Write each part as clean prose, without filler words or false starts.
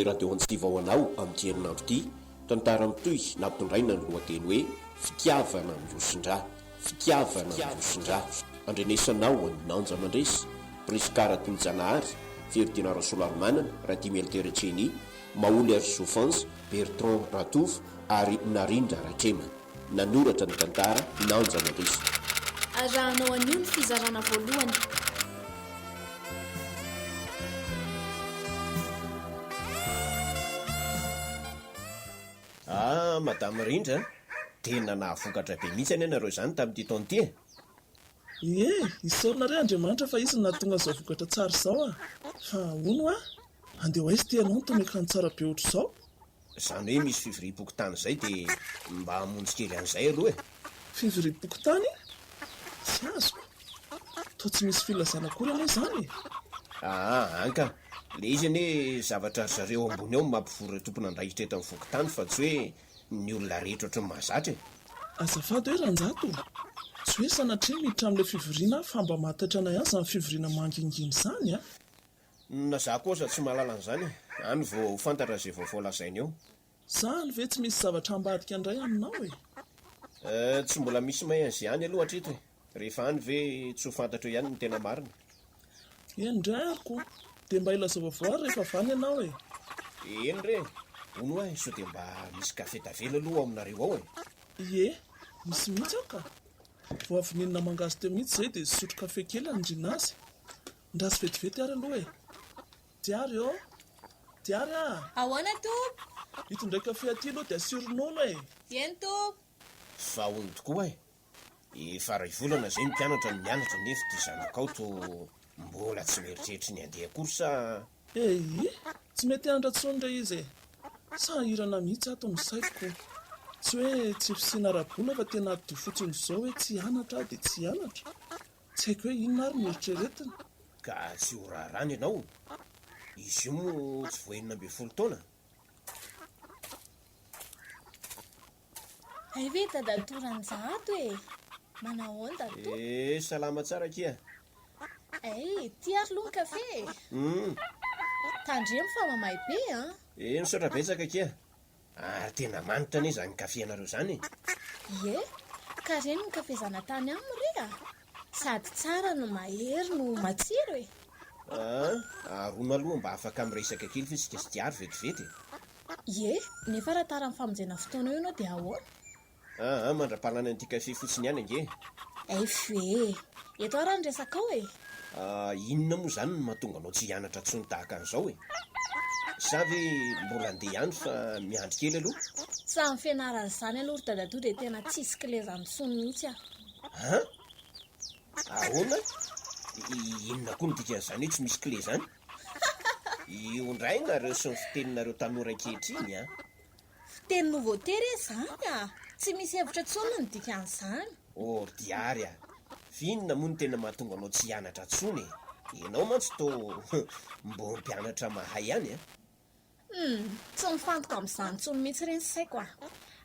Radio Antsiva ho anao amin'ity herinandro ity, tantara mitohy nampitondraina ny lohateny hoe Fitiavana mihosin-drà. Fitiavana mihosin-drà. Andrenesanao an'i Nanja Mandresy, Prisca Ratolojanahary, Ferdinand Rasolarimanana, Radimy Elter Ceni, Maholy Harisoa Bertrand Ratovo ary Narindra Ratrema. Nanoratra ny tantara, Nanja Mandresy. Arahanao anio ny fizarana voalohany. Ah, Madame Rindra a! Tena nahavokatra be mihitsy anie nareo izany tamin'ity taona ity e! Ie, isaorana re Andriamanitra fa Izy no nahatonga an'izao vokatra tsara izao a! Fa hono hoa, andeha ho aiza ity ianao no toa miakanjo tsara be ohatr'izao? Izany hoe misy fivoriam-pokontany izay dia mba hamonjy kely an'izay aloha e! Fivoriam-pokontany? Tsy azoko. Toa tsy misy filazana akory anie izany e! Aa, an ka! Ilay izy anie zavatra ry zareo ambony ao no mampivory ireo tompon'andraikitra eto amin'ny fokontany fa tsy hoe ny olona rehetra ohatry ny mahazatra e! Azafady hoe Ranjato, tsy hoe sanatria miditra amin'ilay fivoriana aho fa mba mahataitra anay ihany izany fivoriana mangingina izany a! Na za koa aza tsy mahalala an'izany e! Any vao ho fantatra izay vaovao lazainy eo. Zany ve tsy misy zavatra ambadika indray aminao e? Eh, tsy mbola misy may an'izay any aloha hatreto e! Rehefa any ve tsy ho fantatra eo ihany ny tena marina? Eny indray ary ko! Dia mba ilazao vaovao ary rehefa avy any ianao e! Eny re! Hono hoa e, sao dia mba misy kafe tavela aloha ao aminareo ao e? Ie, misy mihitsy ao ka! Vao avy nihinana mangahazo teo mihitsy izay dia nisotro kafe kely hanindriana azy. Ndraso vetivety ary aloha e! Diary ô! Diary a! Ahoana tompoko? Itondray kafe aty aloha dia asio ronono e! Eny tompoko. Fa hono tokoa e! Efa iray volana izay ny mpianatra no mianatra nefa ity zanakao toa mbola tsy mieritreritra ny handeha akory sa? Eii! Tsy mety hianatra intsony re izy e! Sahirana mihitsy ato ny saiko. Tsy hoe tsy fisiana ara-bola fa tena atidoha fotsiny izao hoe tsy hianatra aho dia tsy hianatra. Tsy haiko hoe inona ary no eritreretina. Ka tsy ho raharahana ianao? Izy io moa tsy vao 16 taona? Hay ve dadatoa Ranjato e! Manahoana dadatoa? Eh, salama tsara akia. Hay, ty ary aloha ny kafe e! Hum. Tandremo fa mamay be an! Eh, misaotra betsaka akia. Ary tena manitra anie izany kafe anareo izany e! Ie, ka reny ny kafe zanatany aminy re a! Sady tsara no mahery no matsiro e! Aa, Arona aloha mba afaka miresaka kely ve isika sy Diary vetivety e? Ie, nefa raha tara amin'ny famonjena fotoana eo ianao dia ahoana? Aa, mandra-pahalany an'ity kafe fotsiny ihany ange e! Hay ve! Eto ara ny resakao e! Aa, inona moa izany no mahatonga anao tsy hianatra intsony tahaka an'izao e? Sa ve mbola handeha ihany fa miandry kely aloha? Izany fianarana izany aloha ry dadatoa dia tena tsisy kilezany intsony mihitsy aho. An? Ahoana? Inona koa no dikan'izany hoe tsy misy kle izany? Io indray nareo sy ny fiteninareo tanora ankehitriny an! Fiteny nouveauté re izany a! Tsy misy hevitra intsony ny dikan'izany. Oh ry Diary a! F'inona moa no tena mahatonga anao tsy hianatra intsony e? Ianao mantsy toa mbo mpianatra mahay ihany an! Humm, tsy mifantoka amin'izany intsony mihitsy re ny saiko a!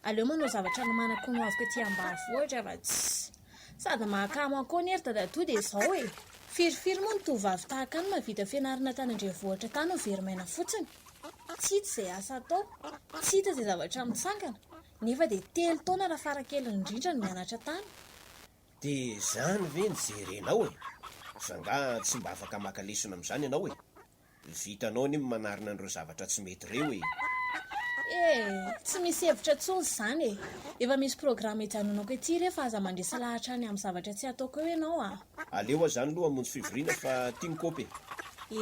Aleo manao zavatra hanomanako ny hoaviko ety ambanivohitra fa tsy. Sady mahakamo ahy koa anie ry dadatoa dia izao e! Firifiry moa ny tovovavy tahaka ahy no mahavita fianarana tany an-drenivohitra tany no very maina fotsiny? Tsy hita izay asa atao, tsy hita izay zavatra mitsangana, nefa dia telo taona raha farakeliny indrindra no nianatra tany. Dia izany ve no jerenao e? Fa angaha tsy mba afaka maka lesona amin'izany ianao e? Vitanao anie ny manarina an'ireo zavatra tsy mety ireo e! Eh! Tsy misy hevitra intsony izany e! Efa misy programme hijanonako ety re fa aza mandresy lahatra any amin'ny zavatra tsy hataoko eo ianao a! Aleo aho izany aloha hamonjy fivoriana fa tia ny kopy e!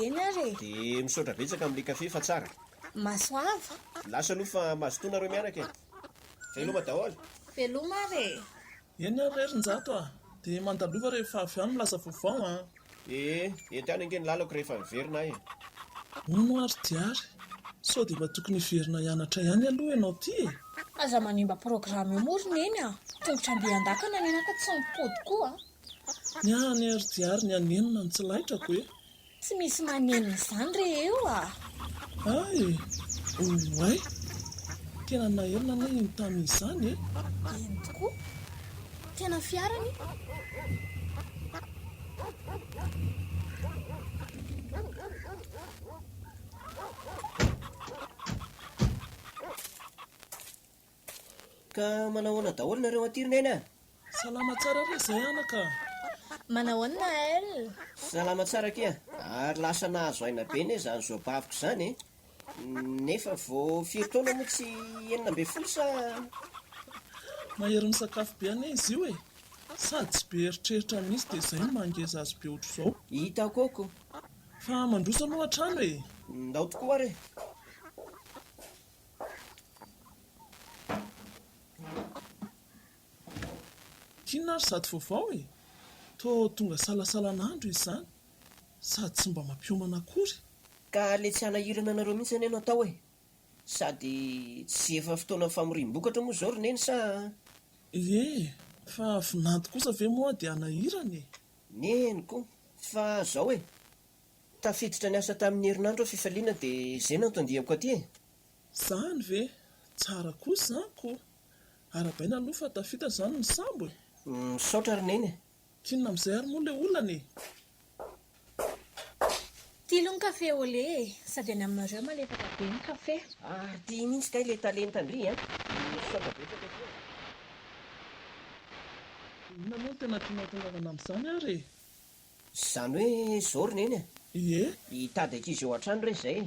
Eny ary e! Dia misaotra betsaka amin'ilay kafe fa tsara! Masoava! Lasa aloha fa mazotoa nareo mianaka e! Veloma daholo! Veloma ary e! Eny ary re ry Njato a! Dia mandalova rehefa avy any milaza vaovao an! Ee, ety ihany ange ny lalako rehefa miverina aho e! Hono ary Diary, sao dia mba tokony hiverina hianatra ihany aloha ianao ity e? Aza manimba programme eo moa ry Neny a! Tongotra mby an-dakana ny anah ka tsy mipody koa a! Ny ahy anie ry Diary ny hanenina no tsy laitrako e! Tsy misy manenina izany re eo a! Hay! Oay! Tena naherina anie iny tamin izany e! Eny tokoa! Tena fiara anie! Ka manahoana daholo nareo aty ry Neny a? Salama tsara re izay anaka a! Manahoana Naël? Salama tsara akia, ary lasa nahazo aina be anie izany zoabaviko izany e! Nefa vao firy taona moa tsy 16 sa? Mahery misakafo be anie izy io e! Sady tsy be eritreritra mihitsy dia izay no mahangeza azy be ohatr'izao. Hitako ko! Fa mandroso aloha hatrany e! Ndao tokoa ary e! Inona ary izato vaovao e? Toa tonga salasalan'andro izy izany, sady tsy mba mampiomana akory. Ka le tsy hanahirana anareo mihitsy anie no atao e! Sady tsy efa fotoanan'ny famoriam-bokatra moa izao ry Neny sa? Ie, fa vinanto kosa ve moa dia hanahirana e? Neny koa, fa zao e! Tafiditra niasa tamin'ny herinandro aho Fifaliana dia izay no anton-diako aty e! Zany ve? Tsara kosa izany ko! Arahabaina aloha fa tafita izany ny sambo e! Misaotra ry Neny e! K'inona amin'izay ary moa ilay olana e? Ty aloha ny café au lait e! Sady any aminareo malefaka be ny kafe. Ary ty mihitsy kay le talenta-ndry a! Misaotra betsaka akia. Dia inona moa no tena tianao hatongavana amin'izany ary e? Izany hoe izao ry Neny a! Ie. Hitady ankizy eo an-trano re izay e!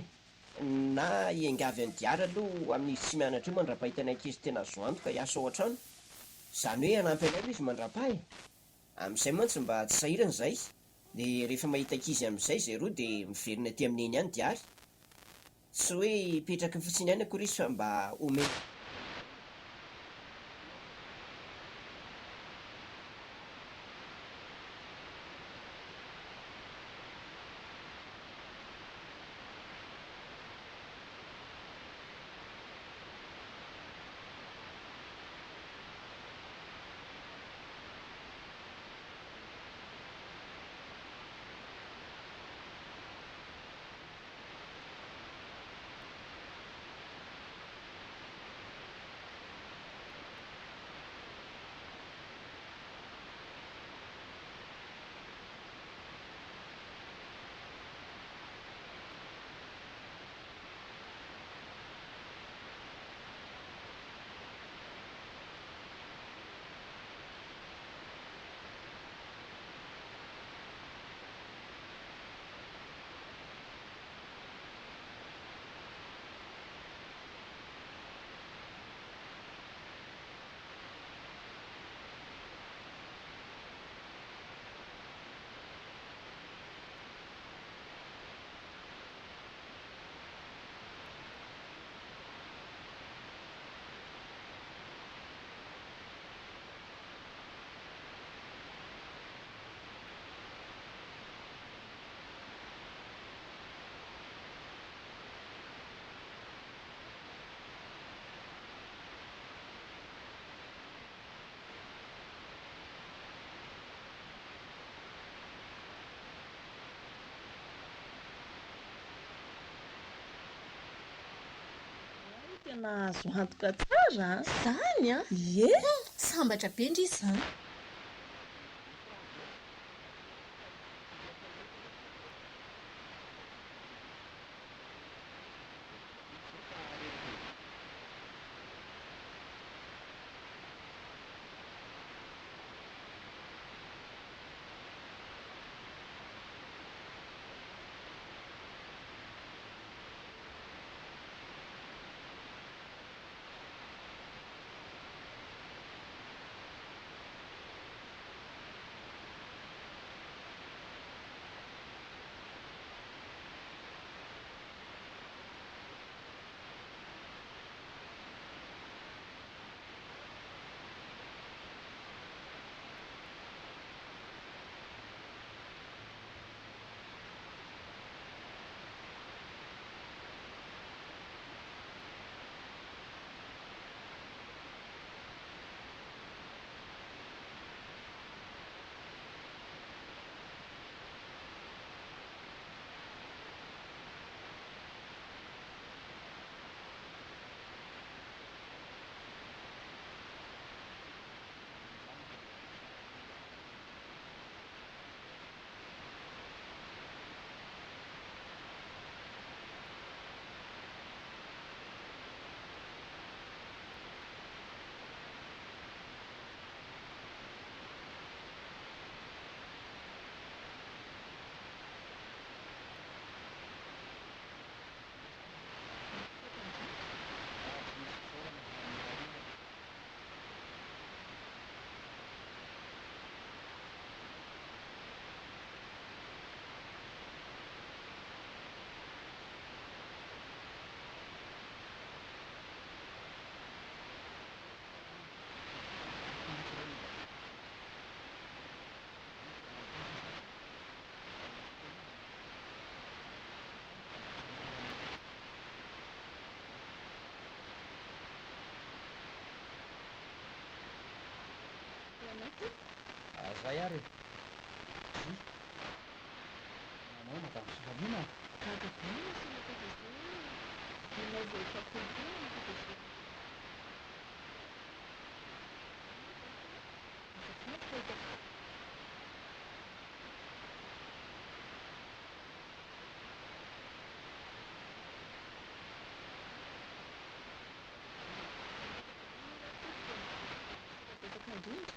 Na hiangavy an'i Diary aloha amin'izy tsy mianatra io mandra-pahita ny ankizy tena azo antoka hiasa ao an-trano. Izany hoe hanampy anay aloha izy mandra-paha e! Amin'izay mantsy mba tsy sahirana izahay. Dia rehefa mahita ankizy amin'izay izay roa dia miverina aty amin'i Neny ihany Diary. Tsy hoe hipetraka fotsiny ihany akory izy fa mba omena. Oay tena azo antoka tsara an! Zany an! Ie! Sambatra be ndry izany. tompoko. Zay ary e. Dry. Manao madame Sofaliana a. Gaga be ny monsieur le PDG hoe ianao vao 40 taona no PDG. Azafady fa hitako. Betsaka indrindra.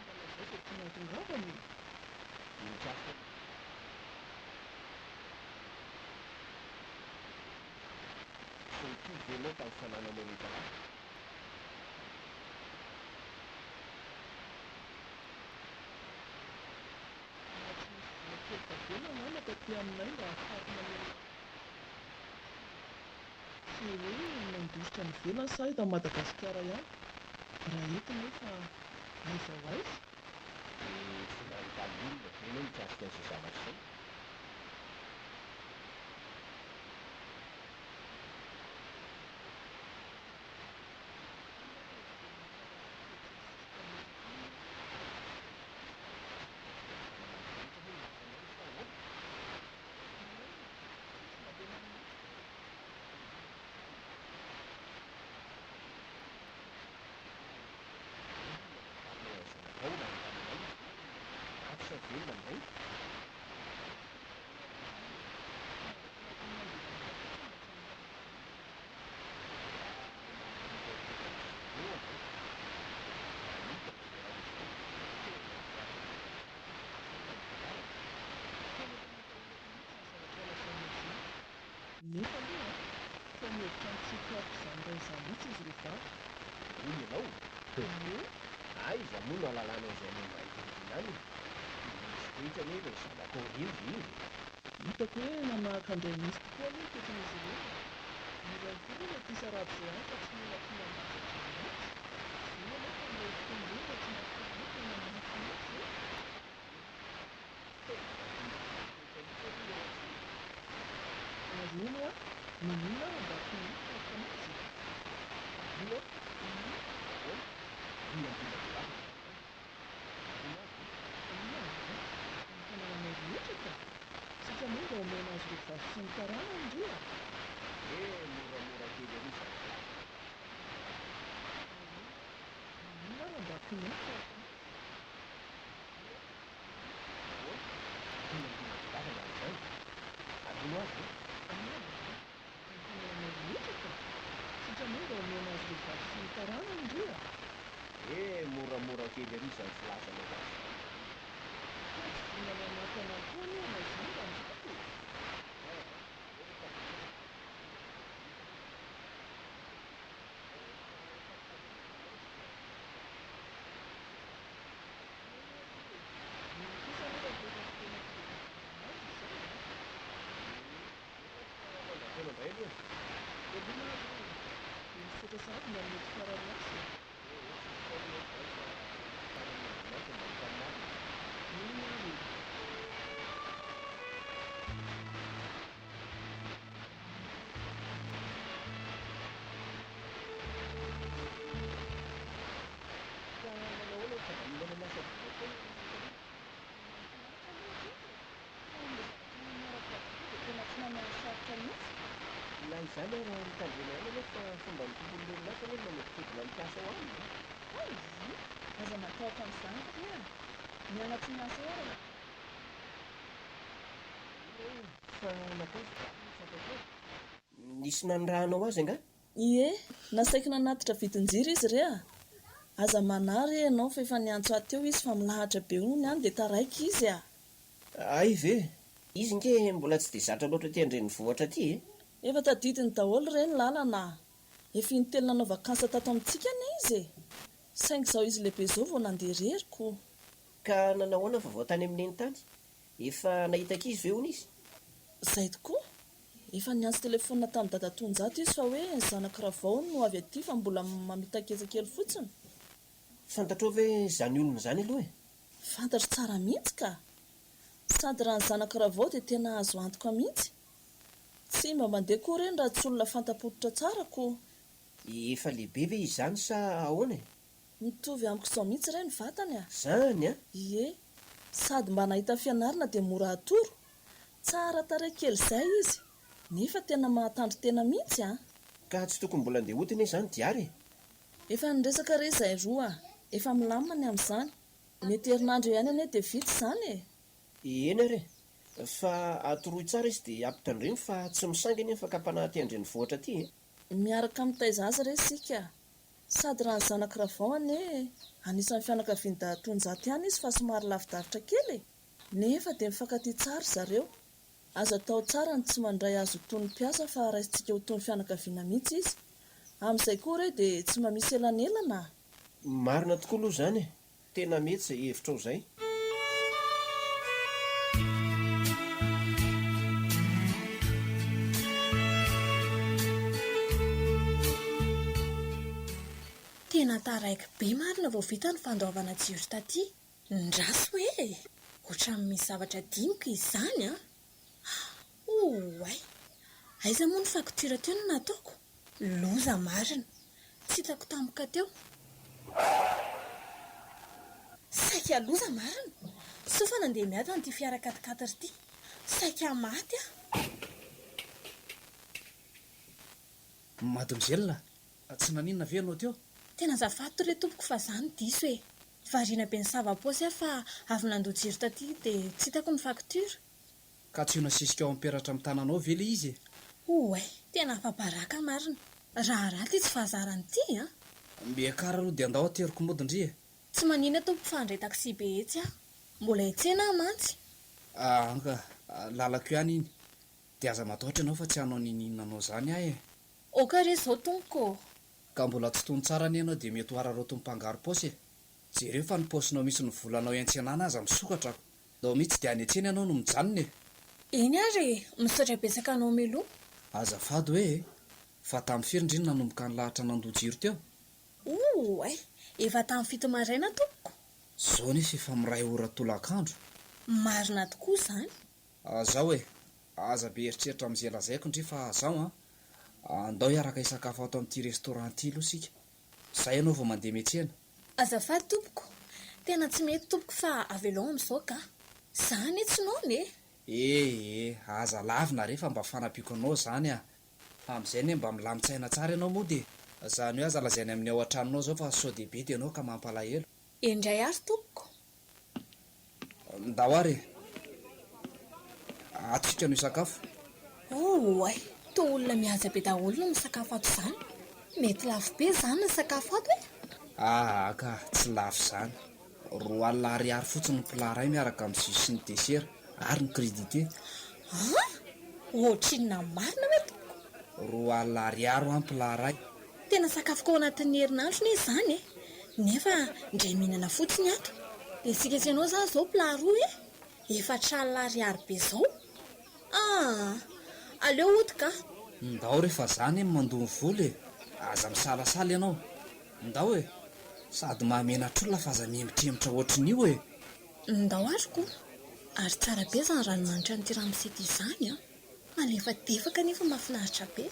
Mba lazao izay tianao hatongavana e! Mikasika. Tsy mitovy ve ianao tamin'ny fanananao lehilahy? Mba tsy nisy vola kely tavela angamba taty aminay mba hahafahako mamerina Tsy hoe nandositra any ivelany sa eto Madagasikara ihany? Raha eto nefa aiza ho aiza? Dia tsy nanontany olona ve ianao mikasika an'izay zavatra izay? Nefa aloha toa mihevitra ny tsy hikaroka izany indray izany mihitsy izy roa vavy. Hoy ianao? Ie. Aiza moa no ahalalana izay any ambanimbony any? Misy toetra anie ireny zanakao ireny ry Hery e! Hitako hoe nanahaka an-dray mihitsy tokoa aloha ny toetran'izy ireny e! Ny rainy koa aloha ilay tia sarabo izay any fa tsy menatry ny mandatsa-drà mihitsy. Izay anefa ilay fiteny hoe raha tsy matoky be tena mafy mihitsy e! Tena toetra mihitsy aloha ilay rankizy e! Ary hono hoa, maninona raha mba ampianao mikaroka anazy e? Io an? Ahoana? Mbola bevava ve izany? Ahoana azy e? Inona izany? Ny fanananay rehetra ka! Saika moa mba omena azy ireo vavy sy ny taranany ndry a! Eh, moramora kely ery izany filazana izany. Ahoana? Maninona raha mba ampianao mikaroka anazy? Io an? Ahoana? Mbola bevava izany? Ahoana azy e? Inona izany? Ny fanananay rehetra ka! Saika moa mba omena azy ireo vavy sy ny taranany ndry a! Eh, moramora kely ery izany filazanao azy izany. Fa tsy vonona ny hanampy anao koa anie ianao izany ranjako e! Ah, efa betsaka. Efa tadidiko ihany izy io. Eny ary e! Inona kosa aloha raha efa fotoana fitadiavana azy izao a! Efa mandra-taona indray aloha e! Veloma ary e! Dia misaotra sahady ny amin'ny mety fiaraha-miasa e! Ee, tsy fotoana izany fa faran'ny andro mahita ny marina. Eny ary e! Ka manao ahoana ny fandaminana ny asa vita teo? Mahafinaritra aloha hatreto e! Fa ilay zavatra nanaraka izany ary mitandrema ihany ianao fa fomban'ny tompon'ny orinasa anie ny manodinkodina ny mpiasa ao aminy e! Hay! Aza matahotra amin'izany ry a! Mianatra miasa eo raha. Inona io fa nankaiza izany fantatrao? Nisy nanirahanao azy angaha? Ie, nasaiko nanatitra vidin-jiro izy re a! Aza manahy re ianao fa efa niantso ahy teo izy fa milahatra be hono any dia taraiky izy a! Hay ve? Izy nge mbola tsy dia zatra loatra aty an-drenivohitra aty e! Efa tadidiny daholo re ny lalana a! Efa intelo nanao vacances tato amintsika anie izy e! Saingy izao izy lehibe izao vao nandeha irery ko! Ka nanao ahoana ny vaovao tany amin'i Neny tany? Efa nahita ankizy ve hono izy? Izay tokoa! Efa niantso telefaonina tamin'i Dadatoa Njato izy fa hoe ny zanak'i Ravao hono no avy aty fa mbola mamita ketsa kely fotsiny. Fantatrao ve izany olona izany aloha e? Fantatro tsara mihitsy ka! Sady raha ny zanak'i Ravao dia tena azo antoka mihitsy. Tsy mba mandeha koa ireny raha tsy olona fanta-pototra tsara ko. Efa lehibe ve izy izany sa ahoana e? Mitovy amiko izao mihitsy re ny vatany a! Zany an! Ie! Sady mba nahita fianarana dia mora atoro. Tsara tarehy kely izay izy, nefa tena mahatandrin-tena mihitsy an! Ka tsy tokony mbola andeha hody anie izany Diary e! Efa niresaka re izahay roa a! Efa milamina ny amin'izany. Mety herinandro eo ihany anie dia vita izany e! Eny ary e! Fa atoroy tsara izy dia ampitandremo fa tsy misangy anie ny fakam-panahy aty an-drenivohitra aty e! Miaraka mitaiza azy re isika. Sady raha ny zanak'i Ravao anie anisan'ny fianakavian'i Dadatoanjato ihany izy fa somary lavidavitra kely e! Nefa dia mifankatia tsara ry zareo. Azo atao tsara ny tsy mandray azy ho toy ny mpiasa fa raisintsika ho toy ny fianakaviana mihitsy izy. Amin'izay koa re dia tsy mba misy elanelana a! Marina tokoa aloha izany e! Tena mety izay hevitrao izay. Tena taraiky be marina vao vita ny fandoavana jiro taty. Ndraso e! Ohatran'ny misy zavatra adinoko izany an! Oay! Aiza moa ny facture teo no nataoko? Loza marina! Tsy hitako tampoka teo. Saika loza marina! Soa fa nandeha miadana ity fiara quatre-quatre ity. Saika maty aho. Mademoiselle, tsy naninona ve ianao teo? Tena azafady re tompoko fa za no diso e! Variana be nisava paosy aho fa avy nandoa jiro taty dia tsy hitako ny facture. Ka tsy io nasisika ao amin'ny peratra amin'ny tananao ve ilay izy e? Oay, tena afa-baraka marina. Raharaha ity tsy fahazarana ity an! Miakara aloha dia andao ateriko mody ndry e! Tsy maninona tompoko fa handray taxi be etsy aho. Mbola hiantsena aho mantsy. Anka, lalako ihany iny. Dia aza matahotra ianao fa tsy hanao n'inon'inona anao izany aho e! Aoka re izao tompoko ô! Ka mbola tsy tony tsara anie ianao dia mety ho araraotin'ny mpangaro-paosy e! Jereo fa ny paosinao misy ny volanao iantsenana aza misokatra ko! Ndao mihitsy dia any an-tsena ianao no mijanona e! Eny ary e! Misaotra betsaka anao Milou. Azafady hoe e! Fa tamin'ny firy ndry no nanomboka nilahatra nandoa jiro teo? Oay! Efa tamin'ny fito maraina tompoko. Zao nefa efa miray ora tolakandro. Marina tokoa izany. Zao e! Aza be eritreritra amin'izay lazaiko ndry fa zao an! Andao hiaraka hisakafo ato amin'ity restaurant ity aloha isika. Zay ianao vao mandeha miantsena. Azafady tompoko, tena tsy mety tompoko fa avelao amin'izao ka! Za anie tsy noana e! Eh eh, aza lavina re fa mba fanampiako anao izany ah! Amin'izay anie mba milamin-tsaina tsara ianao mody e! Izany hoe aza lazaina amin'ny ao an-tranonao izao fa sao dia bedy ianao ka mampalahelo. Indray ary tompoko. Ndao ary e! Ato isika no hisakafo. Oay! Toa olona mihaja be daholo no misakafo ato izany. Mety lafo be izany ny sakafo ato e! Aa ka, tsy lafo izany. 20 ariary fotsiny ny plat iray miaraka amin'ny jus sy ny dessert ary ny crudité. An! Ohatrinona marina hoe tompoko? 20 ariary hoa ny plat iray. Tena sakafoko ao anatin'ny herinandro anie izany e! Nefa indray mihinana fotsiny ato. Dia isika sy ianao izany izao plat roa e! 40 ariary be izao. Aa! Aleo hody ka! Ndao re fa za anie mandoa ny vola e! Aza misalasala ianao. Ndao e! Sady mahamenatr'olona fa aza mihemotremotra ohatrin'io e! Ndao ary ko! Ary tsara be izany ranomanitra an'ity ramose ity izany an! Malefadefaka nefa mahafinaritra be.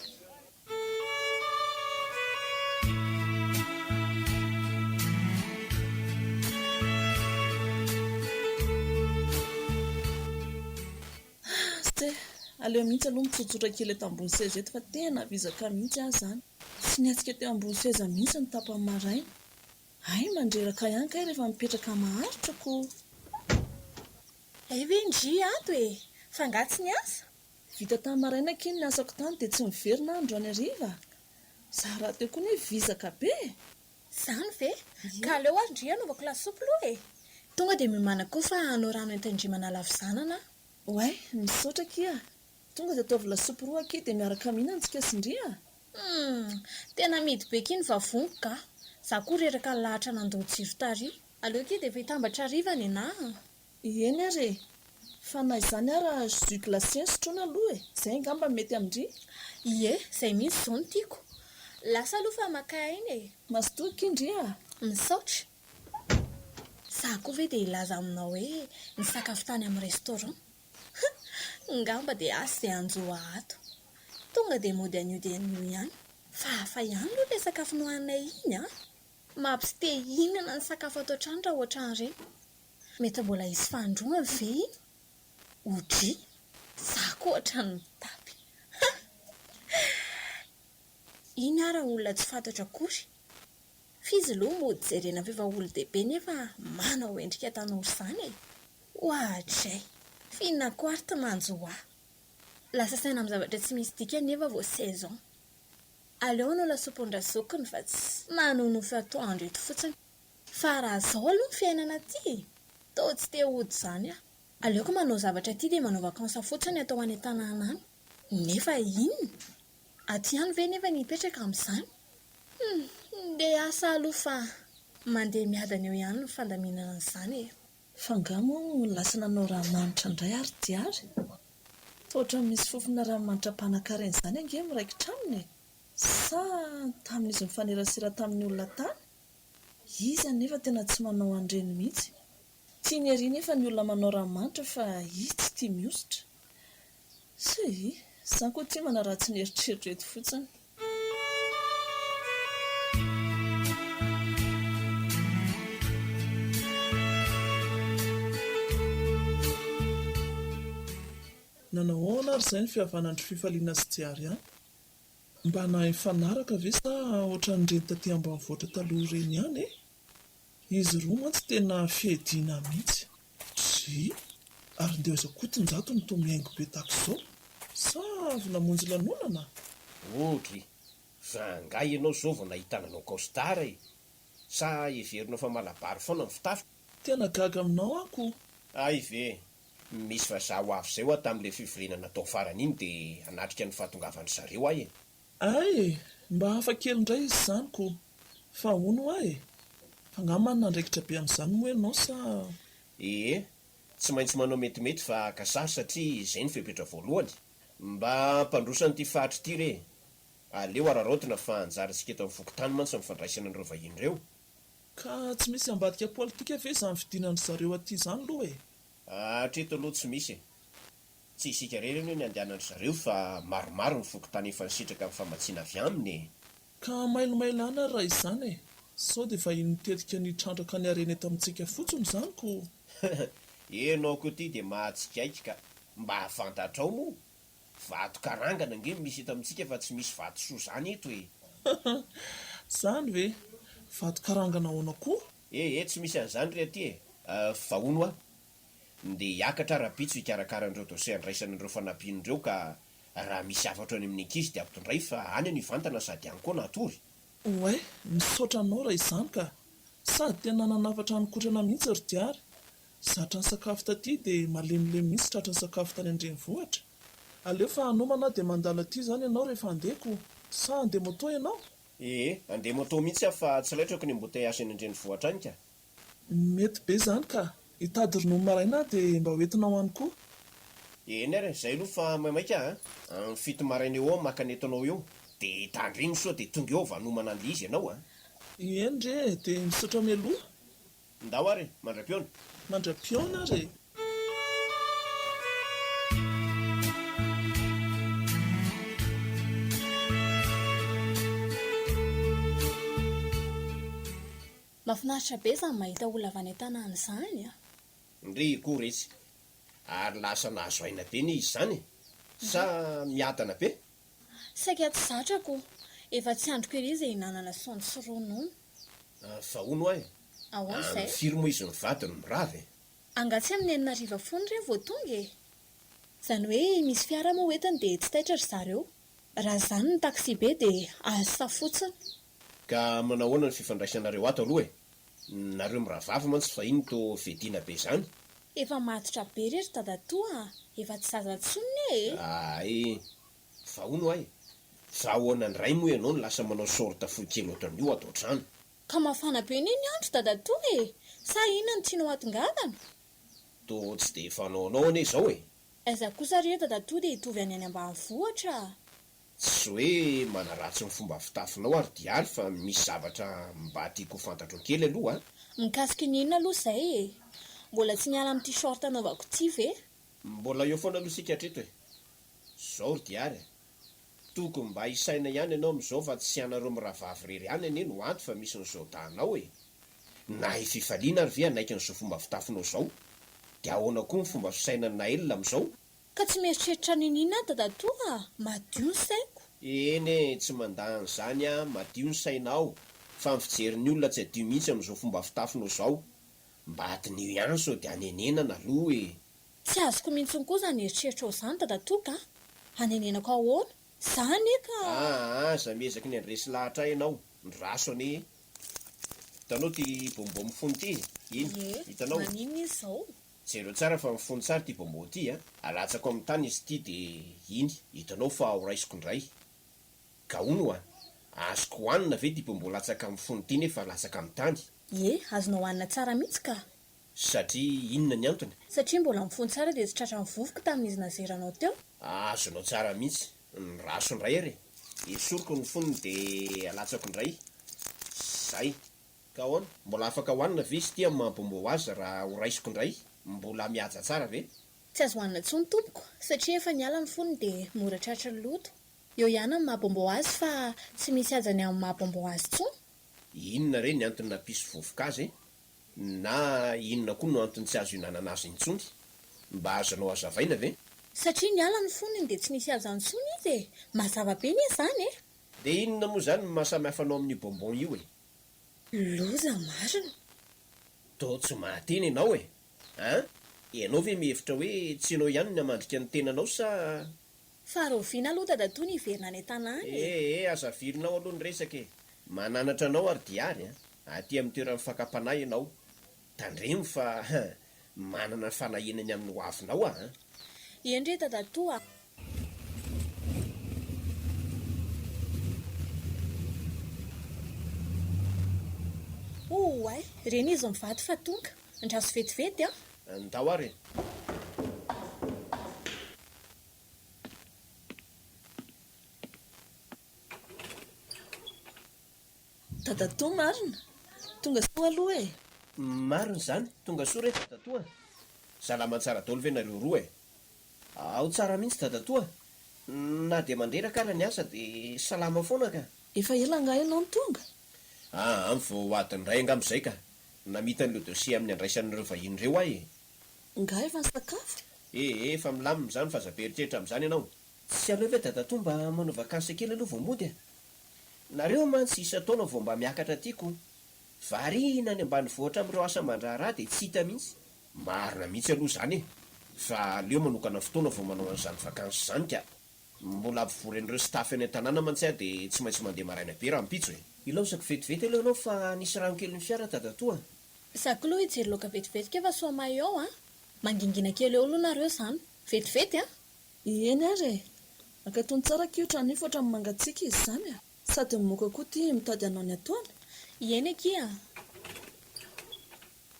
Ase! Aleo mihitsy aloha mitsotsotra kely eto ambony seza eto fa tena vizaka mihitsy aho izany. Tsy nihetsika teo ambony seza mihitsy ny tapany maraina. Hay mandreraka ihany kay rehefa mipetraka maharitra ko. Hay ve ndry ato e! Fa angaha tsy niasa? Vita tamin'ny maraina akia ny asako tany dia tsy miverina aho androany hariva. Za rahateo koa anie vizaka be e! Zany ve? Ka aleo ary ndry hanaovako lasopy loha e! Tonga dia miomàna koa fa hanao rano entin-dry manala havizanana aho. Oay, misaotra akia a! Tonga dia ataovy lasopy roa akia dia miaraka mihinana tsika sy ndry a! Humm! Tena amidy be akia ny vavoniko ka! Za koa reraka nilahatra nandoa jiro tary. Aleo akia dia efa hitambatra hariva nenah a! Eny ary e! Fa na izany ara jus glacé no sotroina aloha e! Izay angamba no mety amin-dry? Ie, izay mihitsy izao no tiako. Lasa aloha fa maka aina e! Mazotoa akia ndry a! Misaotra! Za koa ve dia hilaza aminao hoe nisakafo tany amin'ny restaurant? Huh! Ngamba dia asa izay hanjo ahy ato. Tonga dia mody anio dia anio ihany. Fa hafa ihany aloha ilay sakafo nohaninay iny an! Mampy te hihinana ny sakafo ato an-trano raha ohatran'ireny. Mety mbola hisy fahandroana ve iny? Odry! Za koa ohatran'ny mitapy. Ha! Iny ara olona tsy fantatro akory. F'izy loha mody jerena f'efa olon-dehibe nefa manao endrika tanora izany e! Oadray! F'inona koa ary ty manjo ahy? Lasa saina amin'ny zavatra tsy misy dikany nefa vao 16 ans. Aleo hanao lasopin-drazokiny fa tsy manonofy atoandro eto fotsiny. Fa raha zao aloha ny fiainana aty e! Toa tsy te hody izany aho. Aleoko manao zavatra aty dia manao vacances fotsiny atao any an-tanàna any. Nefa inona? Aty ihany ve nefa ny hipetraka amin'izany? Hum, ndeha asa aloha fa mandeha miadana eo ihany ny fandaminana an'izany e! Fa angaha moa lasa nanao ranomanitra indray ary Diary? Toa ohatran'ny misy fofona ranomanitra mpanankarena izany ange miraikitra aminy e! Sa tamin'izy nifanerasera tamin'ny olona tany? Izy anefa tena tsy manao an'ireny mihitsy. Tiany ery nefa ny olona manao ranomanitra fa izy tsy tia mihosotra. Tsia, izany koa ity manaratsy ny eritreritro eto fotsiny. Nanao ahoana ary izay ny fihavanandry Fifaliana sy Diary any? Mba nahay nifanaraka ve sa ohatran'ireny taty ambanivohitra taloha ireny ihany e? Izy roa mantsy tena fiadiana mihitsy. Dry, ary ndeha aiza koa ty Njato no toa mihaingo be tahaka izao? Sa avy namonjy lanonana? Oh dry, fa angaha ianao izao vao nahita nanao costard e? Sa heverinao fa malabary foana ny fitafiko? Tena gaga aminao aho ko! Hay ve! Misy vazaha ho avy izay hoa tamin'ilay fivoriana natao farany iny dia hanatrika ny fahatongavan-dry zareo aho e! Hay e! Mba hafa kely indray izy izany ko! Fa hono hoa e! Fa angaha manana andraikitra be amin'izany moa ianao sa. Ee, tsy maintsy manao metimety fa haka sary satria izay no fepetra voalohany. Mba hampandroso an'ity faritra ity re e! Aleo araraotina fa anjarantsika eto amin'ny fokontany mantsy ny fandraisana an'ireo vahiny ireo. Ka tsy misy ambadika politika ve izany fidinan-dry zareo aty izany loha e? Hatreto aloha tsy misy e. Tsy isika irery anie ny andehanan-dry zareo fa maromaro ny fokontany efa nisitraka ny famatsiana avy aminy e. Ka mailomailo any ary raha izany e! Sao dia vahiny mitetika ny hitrandraka ny harena eto amintsika fotsiny izany ko! Enao koa ity dia mahatsikaiky ka! Mba fantatrao moa? Vato karangana ange no misy eto amintsika fa tsy misy vatosoa izany eto e! Izany ve? Vato karangana ahoana koa? Eh eh tsy misy an'izany ry aty e! Fa hono hoa, ndeha hiakatra aho rahampitso hikarakara an'ireo dossier andraisana an'ireo fanampiana ireo ka raha misy hafatra any amin'ny ankizy dia ampitondray fa any no hivantana sady any koa no hatory. Oay, misaotra anao raha izany ka! Sady tena nanafatra hanin-kotrana mihitsy ry Diary. Zatra nisakafo taty dia malemilemy mihitsy tratry ny sakafo tany an-drenivohitra. Aleo fa hanomana aho dia mandalo aty izany ianao rehefa handeha ko! Sa handeha moto ianao? Ee, handeha moto mihitsy aho fa tsy laitrako ny embouteillage eny an-drenivohitra any ka! Mety be izany ka! Hitady ronono maraina aho dia mba ho entinao any koa. Eny ary e, izay aloha fa maimaika an! Amin'ny fito maraina eo aho maka ny entanao eo, dia tandremo sao dia tonga eo vao hanomana an'ilay izy ianao an! Eny re e, dia misaotra mialoha. Ndao ary e! Mandra-pihaona! Mandra-pihaona ary e! Mafinaritra be zany mahita olona avy any an-tanàna izany a! Ndry koa retsy! Ary lasa nahazo aina be anie izy izany e! Sa miadana be? Saika tsy zatra ko. Efa tsy andriko ery izay hihinanana saonjo sy ronono. Fa hono hoa e! Ahoana izay? Amin'ny firy moa izy mivady no mirava e? Angaha tsy amin'ny enina hariva foana ireny vao tonga e? Izany hoe misy fiara moa hoentiny dia tsy taitra ry zareo. Raha izany ny taxi-be dia asa fotsiny. Ka manao ahoana ny fifandraisanareo ato aloha e? Nareo mirahavavy mantsy fahiny toa fediana be izany. Efa matotra be re ry dadatoa a! Efa tsy zaza intsony ne e! Hay! Fa hono hay! Fa ahoana indray moa ianao no lasa manao short fohy kely ohatran'io ato an-trano? Ka mafana be anie ny andro dadatoa e! Sa inona no tianao hatongavana? Toa tsy dia fanaonao anie izao e! Aiza kosa re dadatoa dia hitovy any any ambanivohitra a! Tsy hoe manaratsy ny fomba fitafinao ary Diary fa misy zavatra mba tiako ho fantatrao kely aloha a! Mikasika ny inona aloha izay e? Mbola tsy miala amin'ity short anaovako ity ve? Mbola eo foana aloha isika hatreto e! Zao ry Diary a! Tokony mba hisaina ihany ianao amin'izao fa tsy ianareo mirahavavy irery ihany anie no ato fa misy ny zaodahinao e! Na i Fifaliana ary ve hanaiky an'izao fomba fitafinao izao? Dia ahoana koa ny fomba fisainan'i Naël amin'izao? Ka tsy mieritreritra n'inon'inona aho dadatoa a! Madio ny saiko. Eny e, tsy mandà an'izany aho, madio ny sainao, fa ny fijerin'ny olona tsy hadio mihitsy amin'izao fomba fitafinao izao. Mba diniho ihany sao dia hanenenana aloha e! Tsy azoko mihitsiny koa izany eritreritrao izany dadatoa ka! Hanenenako ahoana? Za anie ka. Aa aza miezaky ny handresy lahatra ahy ianao, ndraso anie e! Hitanao ity bonbon mifono ity? Iny, Ie, hitanao? maninona izy izao? Jereo tsara fa mifono tsara ity bonbon ity a! Alatsako amin'ny tany izy ity dia iny, hitanao fa ho raisiko indray. Ka hono hoa, azoko hohanina ve ity bonbon latsaka mifono ity nefa latsaka amin'ny tany? Ie, azonao hohanina tsara mihitsy ka! Satria inona ny antony? Satria mbola mifono tsara dia tsy tratran'ny vovoka tamin'izy nazeranao teo. Azonao tsara mihitsy. Nraso indray ary e! Esoriko ny fonony dia alatsako indray. Zay. Ka ahoana? Mbola afaka hohanina ve izy ity amin'ny maha bonbon azy raha ho raisiko indray? Mbola mihaja tsara ve? Tsy azo hohanina intsony tompoko satria efa niala ny fonony dia mora tratry ny loto. Eo ihany ny maha bonbon azy fa tsy misy hajany amin'ny maha bonbon azy intsony. Inona re ny antony nampisy vovoka azy e? Na inona koa no antony tsy azo ihinanana azy intsony? Mba azonao hazavaina ve? Satria niala ny fonony dia tsy nisy azo intsony izy e! Mazava be anie izany e! Dia inona moa izany no maha samy hafa anao amin'io bonbon io e? Loza marina! Toa tsy mahateny ianao e! An? Ianao ve mihevitra hoe tsy ianao ihany ny hamandrika ny tenanao sa. Fa rahoviana aloha dadatoa ny hiverina any an-tanàna e? Eh eh, aza avilinao aloha ny resaka e! Mananatra anao ary Diary an! Aty amin'ny toeran'ny fakam-panahy ianao. Tandremo fa manana fanahiana ny amin'ny hoavinao aho an! Eny re dadatoa a! Oay! Reny izy mivady fa tonga. Andraso vetivety an! Ndao ary e! Dadatoa marina? Tonga soa aloha e! Marina izany, tonga soa re dadatoa a! Salama tsara daholo ve nareo roa e? Ao tsara mihitsy dadatoa a! Na dia mandreraka ara ny asa dia salama foana ka! Efa ela angaha ianao no tonga? Aa, vao adiny iray angamba izay ka! Namita an'ireo dossier amin'ny andraisan'ireo vahiny ireo aho e! Nga efa nisakafo? Ee, efa milamina izany fa aza be eritreritra amin'izany ianao. Tsy aleo ve dadatoa mba manao vakansy kely aloha vao mody e? Nareo mantsy isan-taona vao mba miakatra aty ko. Variana any ambanivohitra amin'ireo asa aman-draharaha dia tsy hita mihitsy. Marina mihitsy aloha izany e! Fa aleo manokana fotoana vao manao an'izany vakansy izany ka. Mbola hampivory an'ireo staff any an-tanàna mantsy aho dia tsy maintsy mandeha maraina be rahampitso e! Ilaozako vetivety aloha ianao fa nisy rano kely ny fiara dadatoa a! Za klo hijery laoka vetivetika fa soa may ao an! Mangingina kely eo aloha nareo zany. Vetivety an! Eny ary e! Ankatony tsara akia ohatran'io fa ohatran'ny mangatsiaka izy izany a! Sady ny moka koa ity mitady hanao ny ataony. Eny akia a!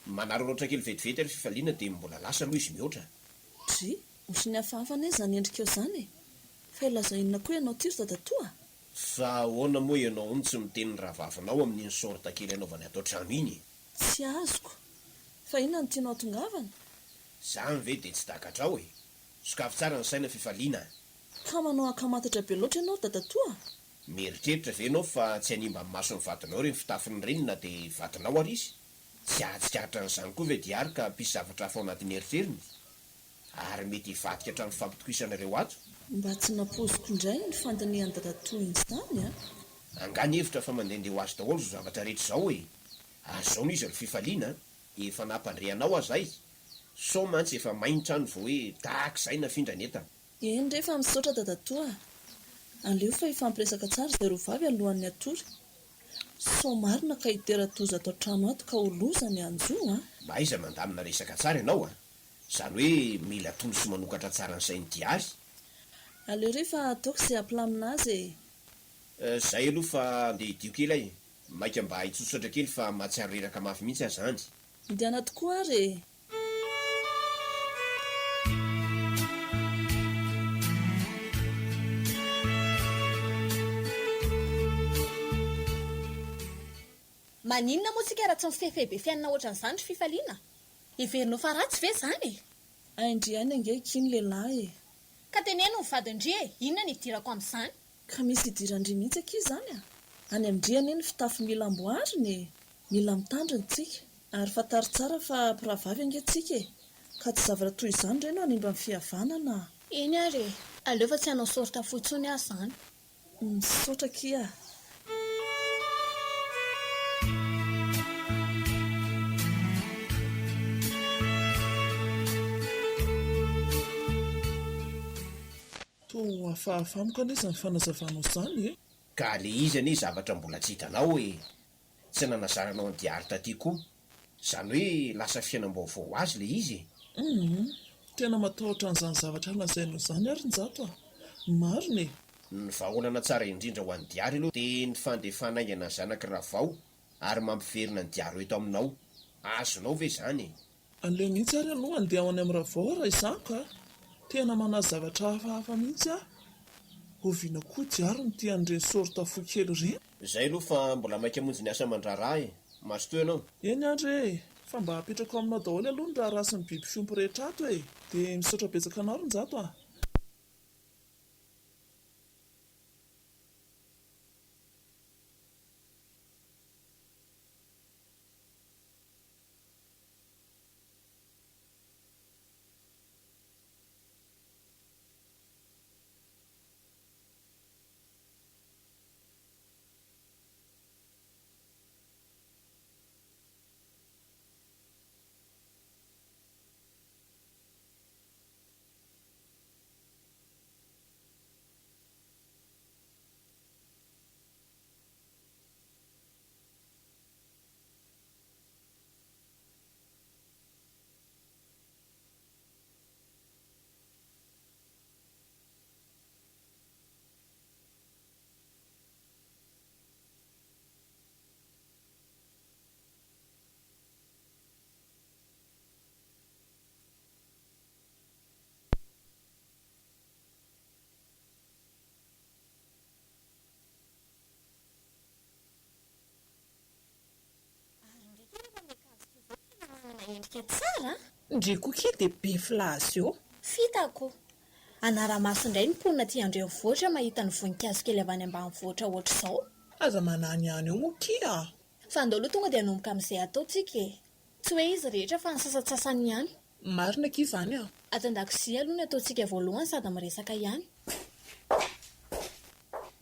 Manararaotra kely vetivety ary fifaliana dia mbola lasa aloha izy mihoatra. Dry, ohatran'ny hafahafa anie izany endrikao izany e! Fa hilaza inona koa ianao ity ry dadatoa a! Fa ahoana moa ianao no tsy miteny ny rahavavinao amin'iny sorte kely anaovany ato an-trano iny e? Tsy azoko. Fa inona no tianao hatongavana? Zany ve dia tsy takatrao e? Sokafy tsara ny saina Fifaliana a! Ka manao ankamantatra be loatra ianao ry dadatoa a! Mieritreritra ve ianao fa tsy hanimba ny mason'ny vadinao ireny fitafiny ireny na dia vadinao ary izy? Tsy hahatsikaritra an'izany koa ve Diary ka hampisy zavatra hafa ao anatin'ny eritreriny? Ary mety hivadika hatramin'ny fampitokisanareo ato. Mba tsy nampoiziko indray ny fandinihan'i dadatoa izany a! Angaha nihevitra fa mandehandeha ho azy daholo izao zavatra rehetra izao e! Ary izao no izy ry Fifaliana a! Efa nampandre anao aho izay! Sao mantsy efa may ny trano vao hoe tahaka izay nafindra ny entana. Eny re fa misaotra dadatoa a! Aleo fa hifampiresaka tsara izay roavavy alohan'ny hatory. Sao marina ka hitera-doza ato an-trano ato ka ho loza ny hanjo a! Mahaiza mandamina resaka tsara ianao a! Izany hoe mila tony sy manokatra tsara ny sain'i Diary. Aleo re fa ataoko izay hampilamina azy e! Zay aloha fa andeha hidio kely aho e! Maika mba hitsotsotra kely fa mahatsiaro reraka mafy mihitsy aho zany. Midihana tokoa ary e! Maninona moa tsika raha tsy mifehifehy be fiainana ohatran'izany ry Fifaliana? Heverinao fa ratsy ve izany e? Hain-dry ihany ange akia ny lehilahy e! Ka teneno ny vadin-dry e! Inona no idirako amin'izany? Ka misy idiran-dry mihitsy akia izany a! Any amin-dry anie ny fitafy mila amboarina e! Mila mitandrina tsika. Ary fantaro tsara fa mpirahavavy ange tsika e! Ka tsy zavatra toy izany re no hanimba ny fihavanana a! Eny ary e! Aleo fa tsy hanao sorta fo intsony aho izany. Misaotra akia a! Toa hafahafa amiko anie izany fanazavanao izany e! Ka le izy anie zavatra mbola tsy hitanao e! Tsy nanazaranao an'i Diary taty koa. Izany hoe lasa fiainam-baovao ho azy le izy e! Humm! Tena matahotra an'izany zavatra lazainao izany aho ry Njato a! Marina e! Ny vahaolana tsara indrindra ho an'i Diary aloha dia ny fandefana haingana ny zanak'i Ravao ary mampiverina an'i Diary ho eto aminao. Azonao ve izany e? Aleo mihitsy ary aloha handeha ho any amin'i Ravao raha izany ka! Tena manahy zavatra hafahafa mihitsy aho. Oviana koa Diary no tia an'ireny sorta fo kely ireny? Izay aloha fa mbola maika hamonjy ny asa aman-draharaha e! Mazotoa ianao. Eny ary e! Fa mba apetrako aminao daholo aloha ny raharaha sy ny biby fiompy rehetra ato e! Dia misaotra betsaka anao ry Njato a! Ary ndry kely efa miakanjo toy izao tena manana endrika tsara a! Ndry koa kely dia be filaza eo. F'hitako. Anara-maso indray ny mponina aty an-drenivohitra mahita ny voninkazo kely avy any ambanivohitra ohatr'izao. Aza mananihany eo moa kia a! Fa andao aloha tonga dia hanomboka amin'izay atao tsika e! Tsy hoe izy rehetra fa ny sasantsasany ihany. Marina akia izany a! Ato an-dakozia aloha ny ataontsika voalohany sady miresaka ihany.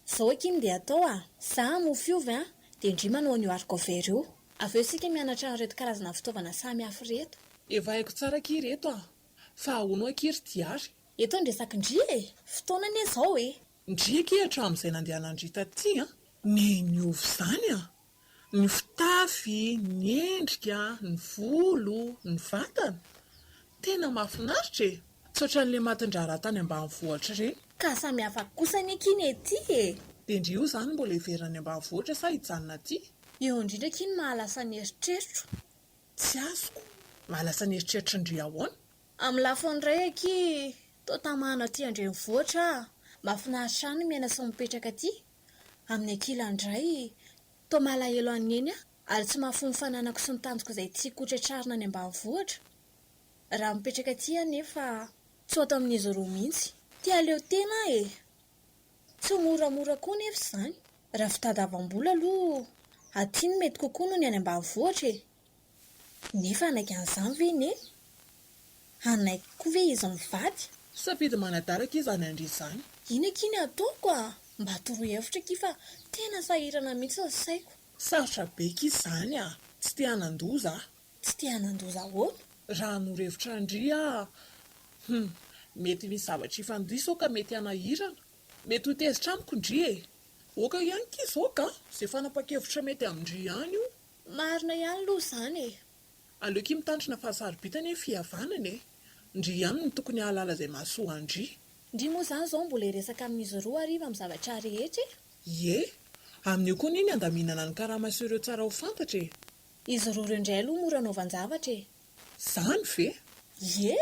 Zao akia no ndeha atao a! Za hamofy ovy a, dia ndry manao an'io haricots verts io. Avy eo isika mianatra an'ireto karazana fitaovana samy hafa ireto. Efa haiko tsara akia ireto a! Fa ahoana akia ry Diary? Eto ny resak'i ndry e! Fotoana anie izao e! Ndry akia hatramin'izay nandehanan'ndry taty a! Niova izany a! Ny fitafy, ny endrika, ny volo, ny vatana. Tena mahafinaritra e! Tsy ohatran'ilay matin-draharaha tany ambanivohitra ireny. Ka samy hafa kosa anie akia ny ety e! Dia ndry io izany mbola hiverina any ambanivohitra sa hijanona aty? Eo indrindra akia no mahalasa ny eritreritro. Tsy azoko. Mahalasa ny eritreritry ndry ahoana? Amin'ny lafiny iray akia toa tamana aty an-drenivohitra aho. Mahafinaritra ahy ny miaina sy mipetraka aty. Amin'ny ankilany indray, toa malahelo an'i Neny aho ary tsy mahafoy ny fananako sy ny tanjoko izay tiako hotratrarina any ambanivohitra. Raha mipetraka aty anefa, tsy ho ato amin'izy roa mihitsy. Te hahaleo tena aho e! Tsy ho moramora koa anefa izany. Raha fitadiavam-bola aloha, aty no mety kokoa noho ny any ambanivohitra e! Nefa hanaiky an'izany ve i Neny? Hanaiky koa ve izy mivady? Safidy manadala akia izany an-dry izany. Iny akia ny ataoko a! Mba toroy hevitra akia fa tena sahirana mihitsy ny saiko. Sarotra be akia izany a! Tsy te hanan-doza aho. Tsy te hanan-doza ahoana? Raha hanoro hevitra an-dry aho, hum, mety misy zavatra hifandiso ao ka mety hanahirana. Mety ho tezitra amiko ndry e! Oka ihany ki zao ka! Ze fanapakevitra mety amin-dry ihany io. Marina ihany loha izany e! Aleo ki mitandrina fa sarobidy anie fihavanana e! Ndry ihany no tokony hahalala izay mahasoa an-dry. Ndry moa izany izao mbola hiresaka amin'izy roa hariva amin'ny zavatra rehetra e! Ie! Amin'io koa anie ny handaminana ny karama sy ireo tsara ho fantatra e! Izy roa ireo indray aloha mora anaovan-javatra e! Zany ve? Ie!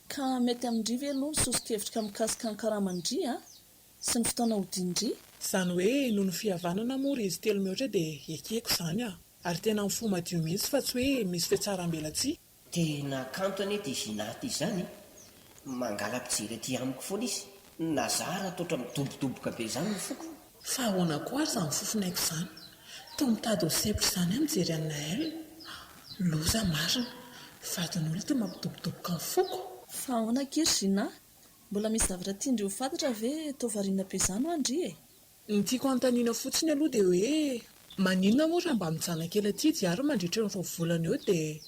Ka mety amin-dry ve aloha ny soso-kevitrka mikasika ny karaman-dry a? Sy ny fotoana hodian-dry? Izany hoe noho ny fihavanana moa ry izy telo mihoatra dia ekeko izany a! Ary tena amin'ny fo madio mihitsy fa tsy hoe misy fihatsaram-belatsihy. Tena kanto anie ity Gina ity izany e! Mangala-pijery aty amiko foana izy, na za ara toa ohatran'ny midobodoboka be izany ny foko. Fa ahoana koa ary izany fofon'aiko izany? Toa mitady ho sempotra izany aho mijery an'i Naël. Loza marina! Vadin'olona ity mampidobodoboka ny foko. Fa ahoana akia ry Gina? Mbola misy zavatra tian-dry ho fantatra ve toa variana be izany hoa ndry e? Ny tiako hanontaniana fotsiny aloha dia hoe maninona moa raha mba mijanona kely aty Diary mandritra ny roa volana eo dia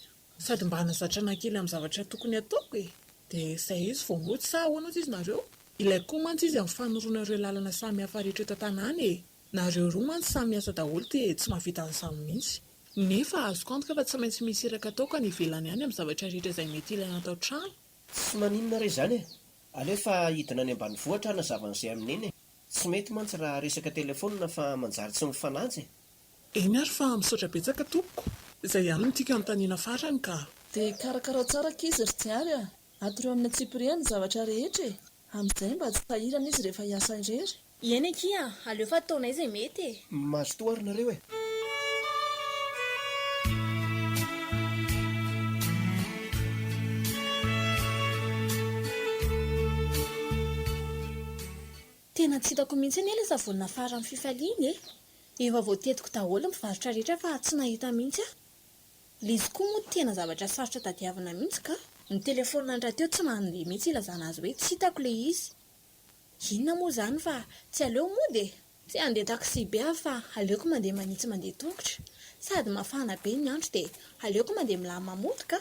sady mba hanazatra anah kely amin'ny zavatra tokony hataoko e! Dia izay izy vao mody sa ahoana hozy izy nareo? Ilaiko koa mantsy izy amin'ny fanoroana ireo lalana samihafa rehetra eto an-tanàna e! Nareo roa mantsy samy miasa daholo dia tsy mahavita an'izany mihitsy. Nefa azoko antoka fa tsy maintsy misy iraka ataoko any ivelany any amin'ny zavatra rehetra izay mety ilaina ato an-trano. Tsy maninona re izany e! Aleo fa hidina any ambanivohitra hanazava an'izay amin'i Neny e! Tsy mety mantsy raha resaka telefaonina fa manjary tsy mifanaja e! Eny ary fa misaotra betsaka tompoko. Izay ihany no tiako hanontaniana farany ka. Dia karakarao tsara ankizy ry Diary a! Atoreo amin'ny antsipiriany ny zavatra rehetra e! Amin'izay mba tsy sahirana izy rehefa hiasa irery. Eny akia a! Aleo fa ataonay izay mety e! Mazotoa ary nareo e! Tena tsy hitako mihitsy anie ilay savony nafaran'ny fifaliana e! Efa voatetiko daholo ny mpivarotra rehetra fa tsy nahita mihitsy aho. Ilay izy koa moa tena zavatra sarotra tadiavina mihitsy ka! Ny telefaonina rahateo tsy mandeha mihitsy ilazana azy hoe tsy hitako ilay izy. Inona moa izany fa tsy aleo mody e! Tsy handeha taxi be aho fa aleoko mandeha manitsy mandeha tongotra. Sady mafana be ny andro dia aleoko mandeha milamina mody ka!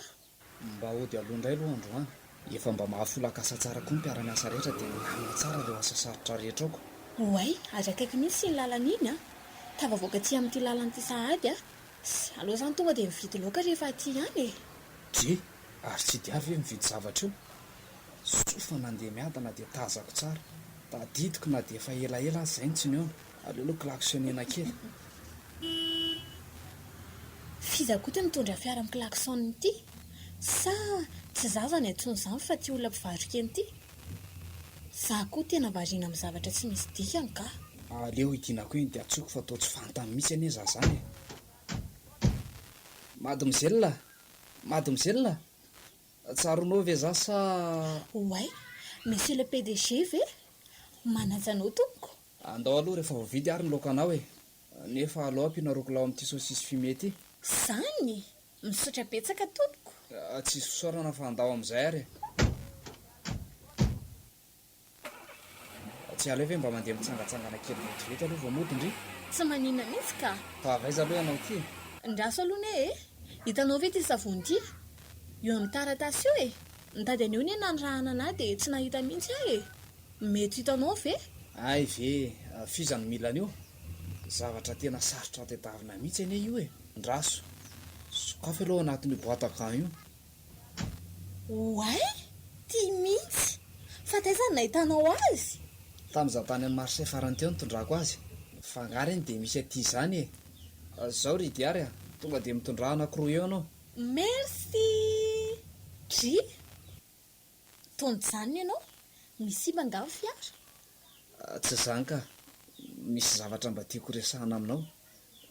Mba hody aloha indray aloha androany. Efa mba mahafolaka asa tsara koa ny mpiara-miasa rehetra dia milamina tsara ireo asa sarotra rehetra aoko. Oay, ary akaiky mihitsy iny lalana iny an! Tafavoaka aty amin'ity lalana ity sahady aho. Sy, aleo izany tonga dia mividy laoka rehefa aty ihany e! Dre, ary tsy dia avy ve mividy zavatra io? Soa fa nandeha miadana dia tazako tsara. Tadidiko na dia efa elaela aza izay no tsy nihaona. Aleo aloha klaxonena kely. F'iza koa ity mitondra fiara mi-klaxon ity? Sa tsy za zany antsoiny izany fa ity olona mpivaro-kena ity? Za koa tena variana amin'ny zavatra tsy misy dikany ka. Aleo hidinako iny dia antsoiko fa toa tsy fantany mihitsy anie za zany e. Mademoiselle! Mademoiselle! Tsaroanao ve za sa. Oay! Monsieur le PDG ve? Manaja anao tompoko. Andao aloha rehefa voavidy ary ny laokanao e! Nefa aleo ampiana rocolao amin'ity saucisse fumée ity. Zany! Misaotra betsaka tompoko. Tsisy fisaorana fa andao amin'izay ary e! Tsy aleo ve mba mandeha mitsangatsangana kely vetivety aloha vao mody ndry? Tsy maninona mihitsy ka! Fa avy aiza aloha ianao ity e? Ndraso aloha anie e! Hitanao ve ity savony ity? Io amin'ny taratasy io e! Nitady an'io anie nanirahana anah dia tsy nahita mihitsy aho e! Mety hitanao ve? Hay ve! F'iza no mila an'io? Zavatra tena sarotra tedavina mihitsy anie io e! Ndraso! Sokafy aloha ao anatin'io boîte à gants io. Oay! Ty mihitsy! Fa taiza no nahitanao azy? Tamin'izaho tany amin'ny marché farany teo nitondrako azy. Fa angaha reny dia misy aty izany e! Zao ry Diary a! Tonga dia mitondrà anankiroa eo ianao. Merci! Dry! Toa mijanona ianao? Misy simba angaha ny fiara? Tsy izany ka. Misy zavatra mba tiako resahana aminao.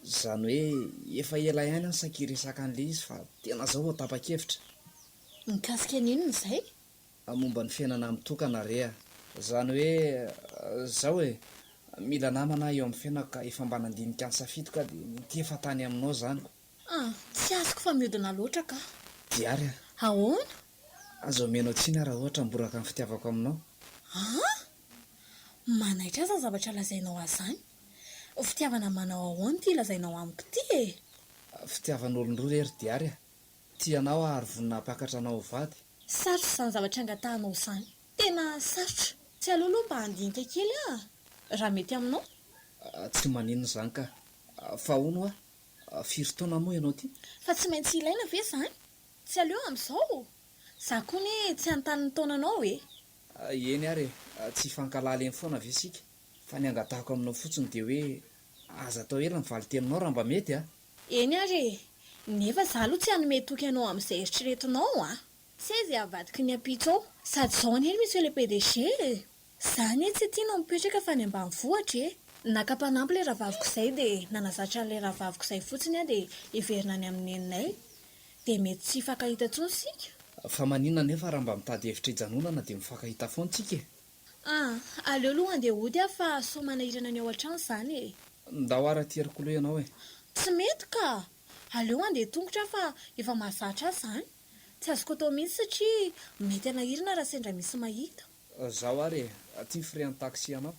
Izany hoe efa ela ihany aho saika hiresaka an'ilay izy fa tena izao vao tapa-kevitra. Mikasika ny inona izay? Momba ny fiainana mitokana re a! Izany hoe. Zao e, mila namana aho eo amin'ny fiainako ka efa mba nandinika ny safidiko aho dia nitefa tany aminao izany ko. Ah, tsy azoko fa miodina loatra ka. Diary a! Ahoana? Aza omenao tsiny aho raha ohatra mboraka ny fitiavako aminao. An? Manaitra ahy izany zavatra lazainao ahy izany. Fitiavana manao ahoana ity lazainao amiko ity e? Fitiavan'olon-droa re ry Diary a! Tia anao aho ary vonona hampakatra anao ho vady. Sarotra izany zavatra angatahanao izany. Tena sarotra. Tsy aleo aloha mba handinika kely aho raha mety aminao? Tsy maninona izany ka. Fa hono hoa, firy taona moa ianao ity? Fa tsy maintsy ilaina ve izany? Tsy aleo amin'izao? Za koa anie tsy hanontany ny taonanao e! Eny ary e, tsy hifankahalala eny foana ve isika? Fa ny angatahako aminao fotsiny dia hoe aza atao ela ny valin-teninao raha mba mety a! Eny ary e! Nefa za aloha tsy hanome toky anao amin'izay eritreretinao a! Tsy hay izay havadiky ny ampitso ao. Sady izao anie ry Monsieur le PDG e! Za anie tsy aty no mipetraka fa any ambanivohitra e! Naka mpanampy ilay rahavaviko izay dia nanazatra an'ilay rahavaviko izay fotsiny aho dia hiverina any amin'ny neninay. Dia mety tsy hifankahita intsony isika. Fa maninona anefa raha mba mitady hevitra hijanonana dia mifankahita foana tsika e! Ah, aleo aloha handeha hody aho fa sao manahirana ny ao an-trano izany e! Ndao ary aty ry kolo ianao e! Tsy mety ka! Aleo handeha tongotra aho fa efa mahazatra ahy izany. Tsy azoko atao mihitsy satria mety hanahirana raha sendra misy mahita. Zao ary e, aty ny frais an'ny taxi anao.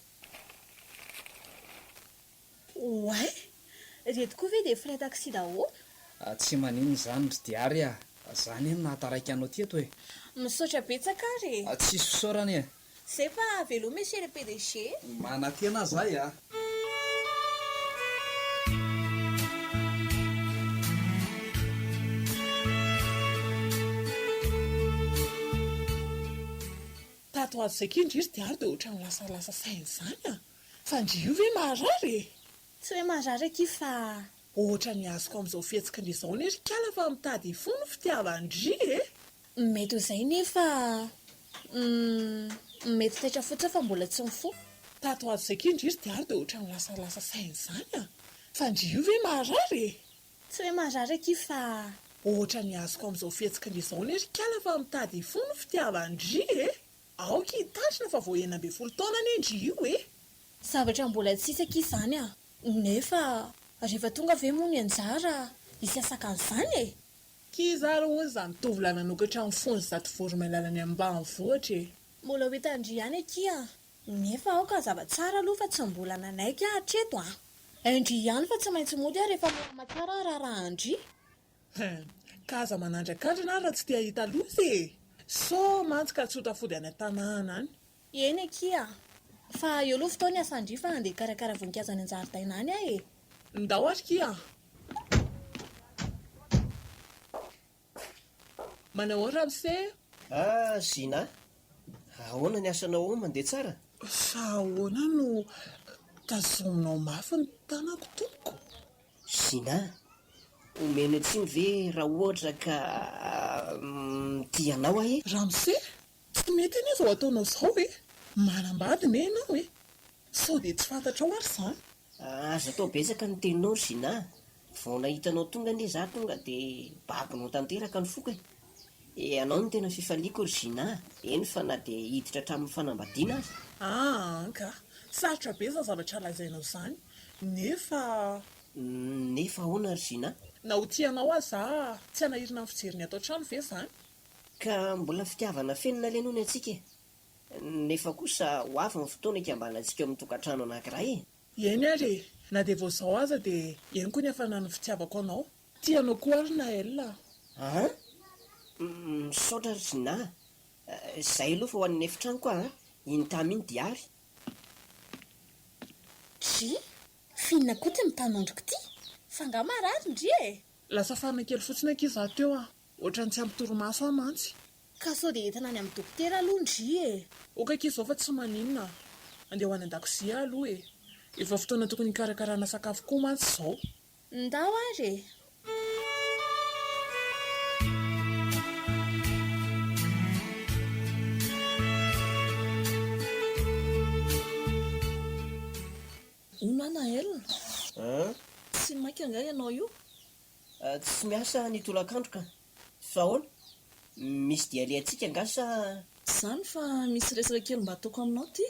Oay! Reto koa ve dia frais taxi daholo? Tsy maninona izany ry Diary a! Za anie no nahataraiky anao teto e! Misaotra betsaka ary e! Tsisy fisaorana e! Zay fa veloma Monsieur le PDG. Manantena zahay a! Tato ho ato izay akia ndry ry Diary dia ohatran'ny lasalasa saina izany a! Fa ndry io ve maharary e? Tsy hoe maharary akia fa. Ohatran'ny azoko amin'izao fihetsiky ndry izao anie ry kala fa mitady hifoha ny fitiavan-dry e! Mety ho izay nefa humm mety taitra fotsiny fa mbola tsy mifoha. Tato ho ato izay akia ndry ry Diary dia ohatran'ny lasalasa saina izany a! Fa ndry io ve maharary e? Tsy hoe maharary akia fa. Ohatran'ny azoko amin'izao fihetsiky ndry izao anie ry kala fa mitady hifoha ny fitiavan-dry e! Aoka hitandrina fa vao 16 taona anie ndry io e! Zavatra mbola tsy hisy akia izany a! Nefa rehefa tonga ve moa ny anjara hisy asaka an'izany e? K'iza ary hono izany tovolahy nanokatra ny fony izato voromailala any ambanivohitra e? Mbola ho hitan-dry ihany akia a! Nefa aoka hazava tsara aloha fa tsy mbola nanaiky aho hatreto a! Hain-dry ihany fa tsy maintsy mody aho rehefa milamina tsara ny raharahan-dry. Hein! Ka aza manandrakandrana ary raha tsy te hahita loza e! Sao mantsy ka tsy ho tafody any an-tanàna any. Eny akia a! Fa eo aloha fotoana hiasan-dry fa handeha hikarakara voninkazo any an-jaridaina any aho e! Ndao ary kia a! Manao ahoana ramose? Ah Zina a! Ahoana ny asanao ao, mandeha tsara? Fa ahoana no tazominao mafy ny tanako tompoko? Zina a! Omena tsiny ve raha ohatra ka tia anao aho e? Ramose, tsy mety anie izao ataonao izao e! Manambady ne ianao e! Sao dia tsy fantatrao ary izany? Aza atao betsaka ny teninao ry Zina a! Vao nahita anao tonga anie za tonga dia babonao tanteraka ny foko e! Ianao no tena fifaliako ry Zina a! Eny fa na dia hiditra hatramin'ny fanambadiana aza. Aa ka! Sarotra be izany zavatra lazainao izany nefa. Nefa ahoana ry Zina? Na ho tia anao aza aho, tsy hanahirana ny fijery ny ato an-trano ve izany? Ka mbola fitiavana feno nalenoa ny antsika e! Nefa kosa ho avy ny fotoana hikambanantsika ao amin'ny tokantrano anankiray e! Eny ary e! Na dia vao izao aza dia henoko ny hafanan'ny fitiavako anao. Tia anao koa ary Naël a! An! Misaotra ry Zina a! Izay aloha fa ho an'ny efitranoko aho an! Iny tamy iny diary. Dry! F'inona koa ty mitanondriko ty? F'angaha marary ndry e? Lasa farina kely fotsiny akia izaho teo a! Ohatran'ny tsy ampy torimaso aho mantsy. Ka sao dia entina any amin'ny dokotera aloha ndry e! Ok akia izao fa tsy maninona. Andeha ho any an-dakozia aho aloha e! Efa fotoana tokony hikarakarana sakafo koa mantsy izao. Ndao ary e! Hono aho Naël? An? Tsy maika angaha ianao io? Tsy miasa ny tolakandro ka. Fa ahoana? Misy dia alehantsika angaha sa? Tsy izany fa misy resaka kely mba ataoko aminao ity.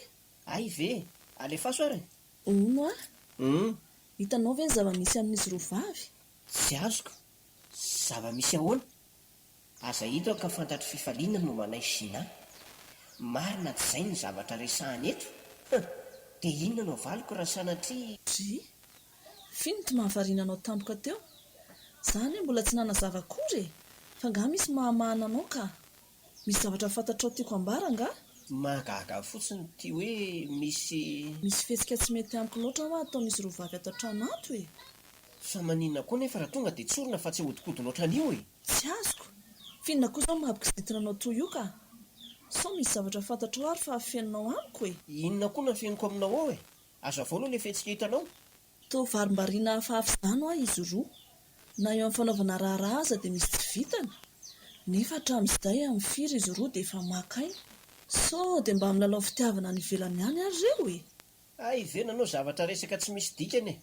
Hay ve? Alefaso ary e! Hono ah! Hum. Hitanao ve ny zava-misy amin'izy roa vavy? Tsy azoko. Zava-misy ahoana? Aza hita aho ka fantatro fifaliana no manay Gina. Marina tsy izay ny zavatra resahana eto? Huh! Dia inona no avaliko raha sanatria. Dry. F'inona ity mahavariana anao tampoka teo? Za anie mbola tsy nanazava akory e! Fa angaha misy mahamahana anao ka? Misy zavatra fantatrao tiako ambara angaha? Mahagaga fotsiny ity hoe misy. Misy fihetsika tsy mety amiko loatra hoa ataon'izy roa vavy ato an-trano ato e! Fa maninona koa nefa raha tonga dia tsorina fa tsy ahodikodina ohatran'io e! Tsy azoko! F'inona koa izao maha-kizitina anao toy io ka? Sao misy zavatra fantatrao ary fa afeninao amiko e! Inona koa no afeniko aminao ao e? Hazavao aloha ilay fihetsika hitanao. Toa varimbariana hafahafa izany hoa izy roa. Na eo amin'ny fanaovana raharaha aza dia misy tsy vitany. Nefa hatramin'izay amin'ny firy izy roa dia efa maka aina. Sao dia mba milalao fitiavana any ivelany any ary ireo e? Hay ve nanao zavatra resaka tsy misy dikany e!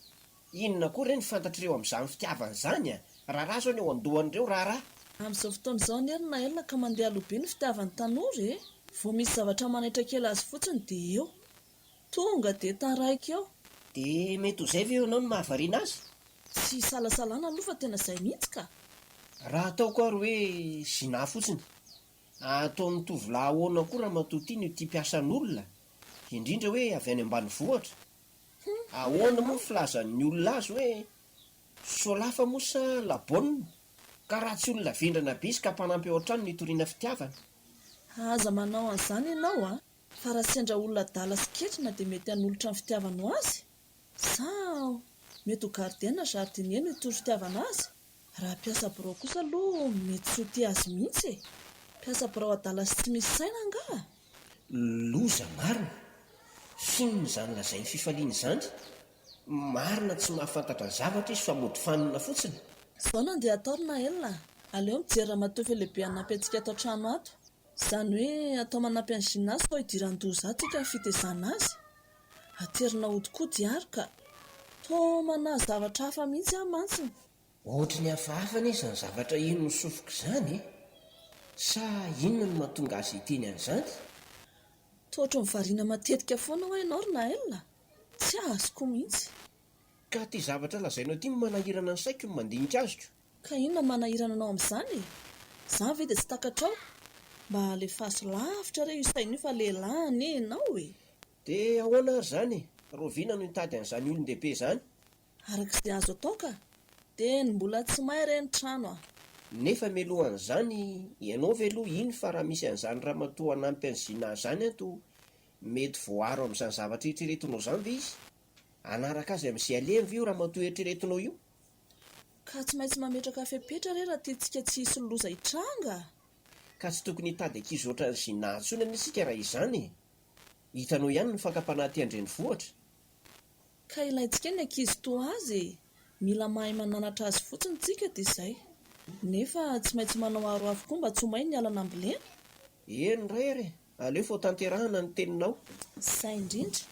Inona koa re ny fantatr'ireo amin'izany fitiavana izany a! Raharaha izao ny ao an-dohan'ireo raharaha. Amin'izao fotoana izao anie ry Naël ka mandeha aloha be ny fitiavan'ny tanora e! Vao misy zavatra manaitra kely azy fotsiny dia eo. Tonga dia taraiky eo. Dia mety ho izay ve ianao no mahavariana azy? Tsy isalasalana aloha fa tena izay mihitsy ka! Raha ataoko ary hoe zina fotsiny, ataon'ny tovolahy ahoana koa ramatoa ity no tia mpiasan'olona, indrindra hoe avy any ambanivohitra? Ahoana moa ny filazan'ny olona azy hoe Solafa moa sa la bonne? Ka raha tsy olona vendrana be izy ka mpanampy ao an-trano no itoriana fitiavana. Aza manao an'izany ianao a! Fa raha sendra olona adala sy ketrina dia mety hanolotra ny fitiavany ho azy? Sa mety ho gardien na jardinier no hitory fitiavana azy? Raha mpiasa birao kosa aloha mety tsy ho tia azy mihitsy e! Mpiasa birao adala sy tsy misy saina angaha? Loza marina! F'inona izany lazain'i Fifaliana izany? Marina tsy mahafantatra zavatra izy fa mody fanina fotsiny. Izao no andeha atao ry Naël a! Aleo mijery ramatoa efa lehibe hanampy antsika ato an-trano ato. Izany hoe atao manampy an'i Gina sao hidiran-doza ato ika ny fitezana azy. Aterina hodinkody ary ka. Toa manahy zavatra hafa mihitsy aho mantsiny. Ohatry ny hafahafa anie izany zavatra henon'ny sofiko izany e! Sa inona no mahatonga azy hiteny an'izany? Toa ohatry ny variana matetika foana hoa ianao ry Naël a! Tsy azoko mihitsy. Ka ity zavatra lazainao ity no manahirana ny saiko ny mandinika azy ko. Ka inona no manahirana anao amin'izany e? Izany ve dia tsy takatrao? Mba alefaso lavitra re io saina io fa lehilahy anie ianao e! Dia ahoana ary izany e? Rahoviana no hitady an'izany olon-dehibe izany? Araka izay azo atao ka! Dia ny mbola tsy may re ny trano a! Nefa mialohan'izany, ianao ve aloha hino fa raha misy an'izany ramatoa hanampy an'i Zina izany ato, mety voaaro amin'izany zavatra eritreretinao izany ve izy? Hanaraka azy amin'izay alehany ve io ramatoa eritreretinao io? Ka tsy maintsy mametraka fepetra re raha tiantsika tsy hisy loza hitranga. Ka tsy tokony hitady ankizy ohatran'i Zina intsony anie isika raha izany e! Hitanao ihany ny fakam-panahy aty an-drenivohitra. Ka ilaintsika ny ankizy toa azy e! Mila mahay mananatra azy fotsiny tsika dia izay. Nefa tsy maintsy manao aro avo koa mba tsy ho may ny ala nambolena. Eny indray ary e! Aleo fao tanterahana ny teninao. Zay indrindra.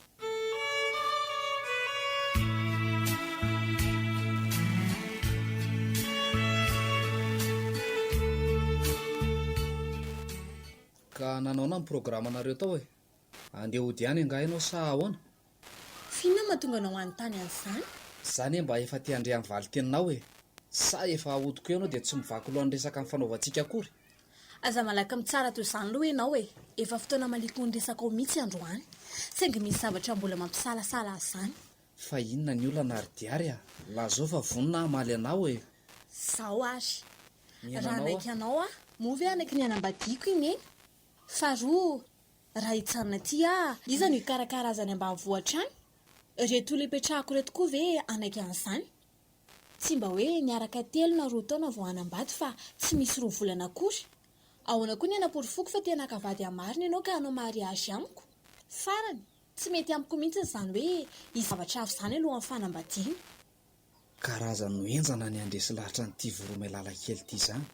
Ka nanaona ny programanareo tao e? Andeha hody ihany angaha ianao sa ahoana? F'inona no mahatonga anao hanontany an'izany? Za anie mba efa te handre ny valin-teninao e! Sa efa ahodiko eo ianao dia tsy mivaky loha ny resaka nifanaovantsika akory? Aza malaky mitsara toy izany aloha ianao e! Efa fotoana maliako ny resakao mihitsy androany. Saingy misy zavatra mbola mampisalasala ahy izany. Fa inona ny olana ry Diary a? Lazao fa vonona aho hamaly anao e! Izao ary. Mihaino Raha anao hanaiky aho. anao aho, moa ve hanaiky ny hanambadiako i Neny? Faharoa, raha hijanona aty aho, iza no hikarakara azy any ambanivohitra any? Ireto olona ipetrahako ireto koa ve hanaiky an'izany? Tsy mba hoe niaraka telo na roa taona vao hanambady fa tsy misy roa volana akory. Ahoana koa ny hanaporofoako fa tena haka vady hamarina ianao ka hanao mariage amiko? Farany, tsy mety amiko mihitsy izany hoe hisy zavatra hafa izany alohan'ny fanambadiana. Karazany ho henjana ny handresy lahatra an'ity voromailala kely ity izany.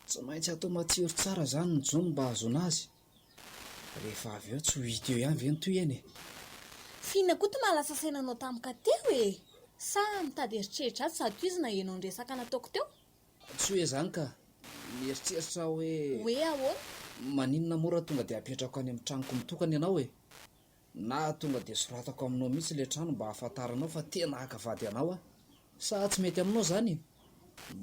Tsy maintsy atao matsiro tsara izany ny jono mba hahazoana azy. Rehefa avy eo tsy ho hita eo ihany ve ny tohiny e? F'inona koa ty mahalasa saina anao tampoka teo e? Sa mitady eritreritra ato sady tohizo naheno ny resaka nataoko teo? Tsy hoe izany ka. Mieritreritra aho hoe. Hoe ahoana? Maninona moa raha tonga dia apetrako any amin'ny tranoko mitokana ianao e? Na tonga dia soratako aminao mihitsy ilay trano mba hahafantaranao fa tena haka vady anao aho. Sa tsy mety aminao izany e?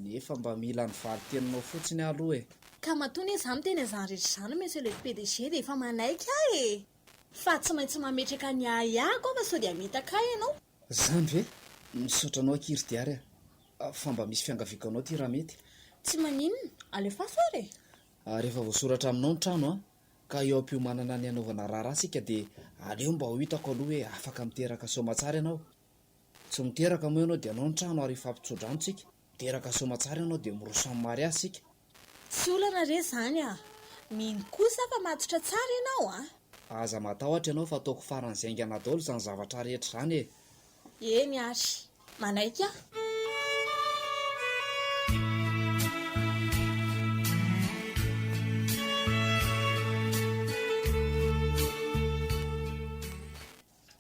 Nefa mba mila ny valin-teninao fotsiny aho aloha e! Ka matoa anie za miteny an'izany rehetra izany Monsieur le PDG dia efa manaiky aho e! Fa tsy maintsy mametraka ny ahiahiko aho fa sao dia hamitaka ahy ianao. Zany ve? Misaotra anao akia ry Diary a! Fa mba misy fiangaviako anao ity raha mety. Tsy maninona, alefaso ary e! Rehefa voasoratra aminao ny trano an, ka eo am-piomanana ny hanaovana raharaha isika dia aleo mba ho hitako aloha hoe afaka miteraka soamatsara ianao. Tsy miteraka moa ianao dia anao ny trano ary hifampitsodrano tsika. Miteraka soamatsara ianao dia miroso amin'ny mariazy isika. Tsy olana re izany a! Mino kosa aho fa matotra tsara ianao a! Aza matahotra ianao fa ataoko faran'izay haingana daholo izany zavatra rehetra izany e! Eny ary. Manaiky aho.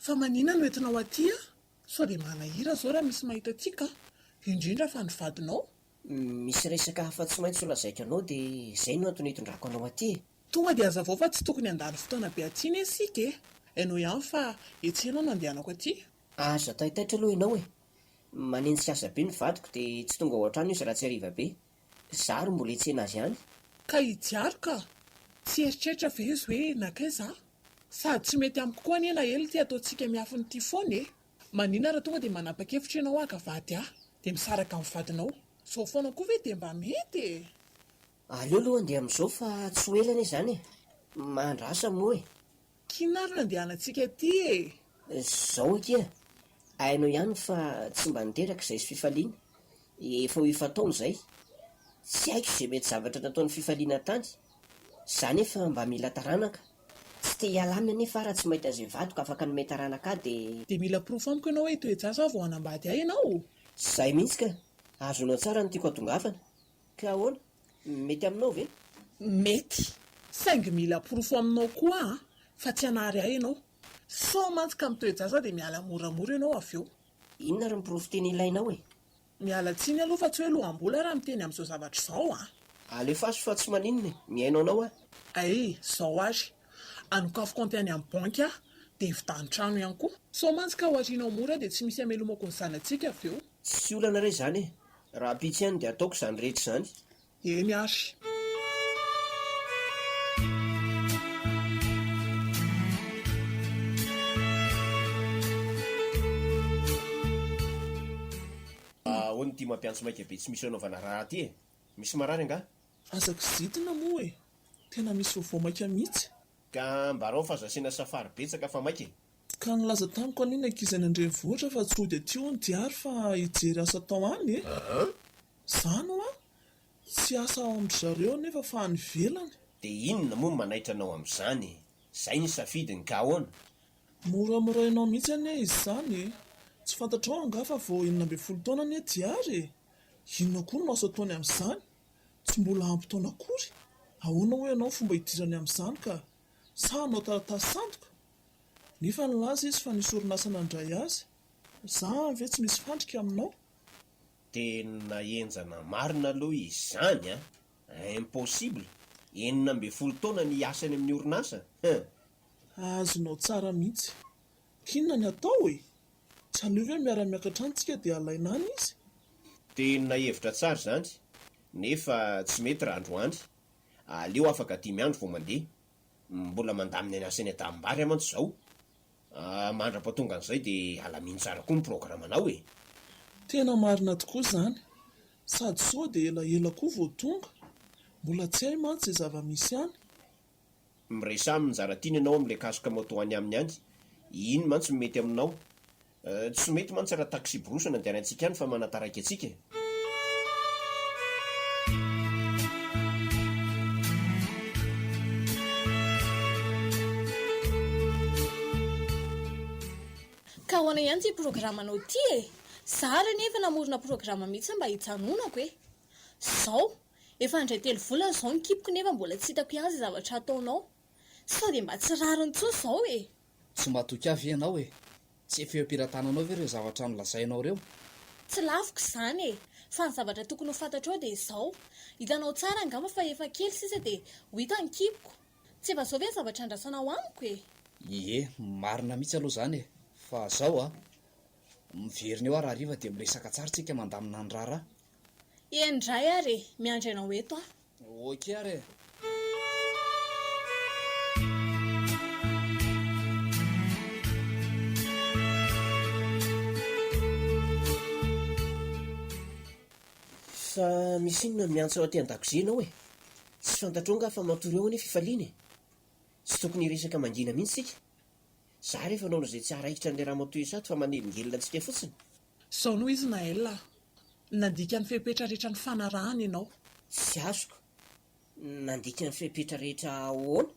Fa manina no entinao aty a? Sao dia manahira zao raha misy mahita aty ka! Indrindra fa ny vadinao. Misy resaka hafa tsy maintsy ho lazaiko anao dia izay no antony itondrako anao aty e! Tonga dia hazavao fa tsy tokony handany fotoana be aty anie isika e! Hainao ihany fa etsy ianao no andehanako aty. Aza taitaitra aloha ianao e! Manenjika asa be ny vadiko dia tsy tonga ao an-trano izy raha tsy hariva be. Za ary mbola hitsena azy any. Ka i Diary ka! Tsy hieritreritra ve izy hoe nankaiza aho? Sady tsy mety amiko koa anie Nahely ity ataontsika miafina ity foana e! Maninona raha tonga dia manapa-kevitra ianao haka vady ahy dia misaraka amin'ny vadinao? Zao foana koa ve dia mba mety e! Aleo aloha handeha amin'izao fa tsy ho ela anie izany e! Mahandrasa moa e! K'inona ary no andehanantsika aty e! Zao akia, hainao ihany fa tsy mba niteraka izay sy Fifaliana, efa ho efa-taona izay. Tsy haiko izay mety zavatra nataon'i Fifaliana tany, za nefa mba mila taranaka. Tsy te hiala aminy anefa aho raha tsy mahita izay vadiko afaka hanome taranaka ahy dia. Dia mila porofo amiko ianao hoe hitoe-jaza aho vao hanambady ahy ianao? Izay mihitsy ka! Azonao tsara ny tiako hatongavana. Ka ahoana? Mety aminao ve? Mety. Saingy mila porofo aminao koa aho fa tsy hanary ahy ianao. Sao mantsy ka mitoe-jaza dia miala moramora ianao avy eo. Inona ary ny porofo tena ilainao e? Miala tsiny aloha fa tsy hoe loham-bola raha miteny amin'izao zavatra izao an! Alefaso fa tsy maninona e! Mihaino anao aho. Hay, izao ary. Anokafy kaonty any amin'ny banky aho, dia vidano trano ihany koa. Sao mantsy ka ho arianao mora dia tsy misy hamelomako ny zanatsika avy eo. Tsy olana re izany e! Rahampitso ihany dia ataoko izany rehetra izany. Eny ary. Ahoana ity mampiantso maika be tsy misy anaovana raharaha ity e? Misy marary angaha? Aza kizitina moa e! Tena misy vaovao maika mihitsy. Ka ambarao fa aza asiana safary betsaka fa maika e! Ka nilaza tamiko anie ny ankizy any an-drenivohitra fa tsy hody aty hono Diary fa hijery asa atao any e! Zany hoa! Tsy asa ao amin-dry zareo anefa fa any ivelany. Dia inona moa no manaitra anao amin'izany e? Zay ny safidiny ka ahoana? Moramorainao mihitsy anie izy izany e! Tsy fantatrao angaha fa vao 16 taona anie Diary e! Inona koa no asa ataony amin'izany? Tsy mbola ampy taona akory? Ahoana hoy ianao ny fomba hidirany amin'izany ka? Sa hanao taratasy sandoka? Nefa nilaza izy fa nisy orinasa nandray azy. Za ve tsy misy fandrika aminao? Tena henjana marina aloha izany an! Impossible! 16 taona ny hiasa any amin'ny orinasa? Hum! Azonao tsara mihitsy. K'inona ny atao e? Tsy aleo ve miara-miakatra any tsika dia alaina any izy? Tena hevitra tsara izany, nefa tsy mety raha androany. Aleo afaka dimy andro vao mandeha. Mbola mandamina ny asa eny an-tanimbary aho mantsy izao. Mandra-pahatongan'izay dia alamino tsara koa ny programanao e! Tena marina tokoa izany. Sady sao dia elaela koa vao tonga. Mbola tsy hay mantsy izay zava-misy any. Miresaha amin'i Njaratiana ianao amin'ilay casque moto any aminy any. Iny mantsy no mety aminao. Tsy mety mantsy raha taxi-brousse no andehanantsika any fa manataraiky antsika e! Ka ahoana ihany ity programanao ity e? Za ary anie efa namorona programa mihitsy mba hijanonako e! Zao, efa handray telo volana izao ny kiboko nefa mbola tsy hitako ihany izay zavatra ataonao. Sao dia mba tsy rariny intsony izao e! Tsy matoky ahy ve ianao e? Tsy efa eo am-pelatananao ve ireo zavatra nolazainao ireo? Tsy laviko izany e! Fa ny zavatra tokony ho fantatrao dia izao, hitanao tsara angamba fa efa kely sisa dia ho hita ny kiboko. Tsy efa izao ve ny zavatra andrasanao amiko e? Ie, marina mihitsy aloha izany e! Fa zao a! Miverina eo aho rahariva dia miresaka tsara tsika mandamina ny raharaha. Eny indray ary e! Miandry anao eto aho. Ok ary e! Fa misy inona miantso aty an-dakozia ianao e? Tsy fantatrao angaha fa matory ao anie Fifaliana e? Tsy tokony hiresaka mangina mihitsy isika. Za rehefa nanao izay tsy haharaikitra an'ilay ramatoa Esato fa manelingelina antsika fotsiny. Izao no izy Naël a! Nandika ny fepetra rehetra nifanarahana ianao. Tsy azoko. Nandika ny fepetra rehetra ahoana?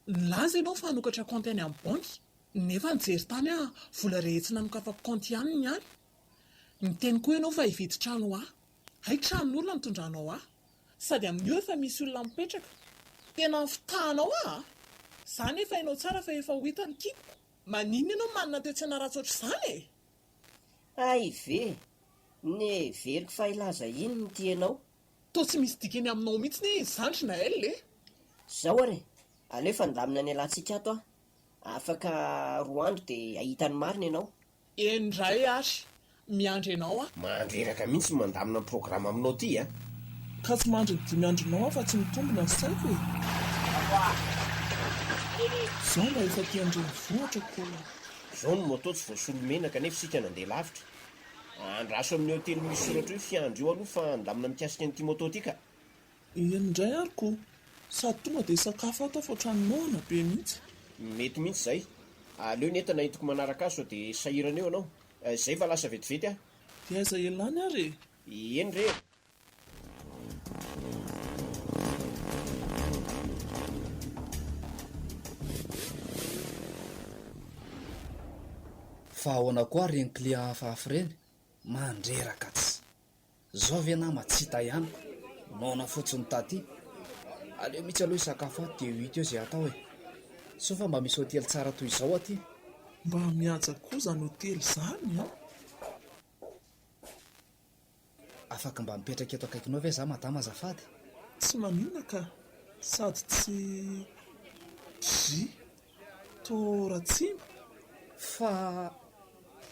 Nilaza ianao fa hanokatra kaonty any amin'ny banky, nefa nijery tany aho, vola rehetra tsy nanokafako kaonty ihany ny any. Niteny koa ianao fa hividy trano ho ahy. Hay tranon'olona no tondranao ahy. Sady amin'io efa misy olona mipetraka. Tena nifitahanao aho a! Za nefa hainao tsara fa efa ho hita ny kiboko. Maninona ianao manana toe-tsaina ratsy ohatr'izany e? Hay ve! Neveriko fa hilaza inona ity ianao? Toa tsy misy dikany aminao mihitsy anie izany ry Naël e! Zao ary e! Aleo efa handamina ny alantsika ato aho. Afaka roa andro dia hahita ny marina ianao. Eny indray ary, miandry anao aho. Mandreraka mihitsy ny mandamina ny programa aminao ity a! Ka tsy mandry ny dimy andronao aho fa tsy mitombina ny saiko e! Zao mba efa aty an-drenivohitra ko! Zao ny moto tsy voasolo menaka nefa isika nandeha lavitra. Andraso amin'ny hotely misy soratra hoe fiandry io aloha fa handamina mikasika an'ity moto ity ka! Eny indray ary ko! Sady tonga dia sakafo ato aho fa ohatran'ny noana be mihitsy. Mety mihitsy izay. Aleo ny entana entiko manaraka azy sao dia sahirana eo ianao. Izay fa lasa vetivety aho. Dia aiza ialany ary e? Eny re e! Fa ahoana koa ary ireny client hafahafa ireny? Mandreraka tsy. Zao ve nama tsy hita ihany ko! Noana fotsiny taty. Aleo mihitsy aloha hisakafo ato dia ho hita eo izay atao e! Soa fa mba misy hotely tsara toy izao aty. Mba mihaja koa izany hotely izany an! Afaka mba mipetraka eto akaikinao ve za madama azafady? Tsy maninona ka! Sady tsy J. Toa Ratsimba. Fa.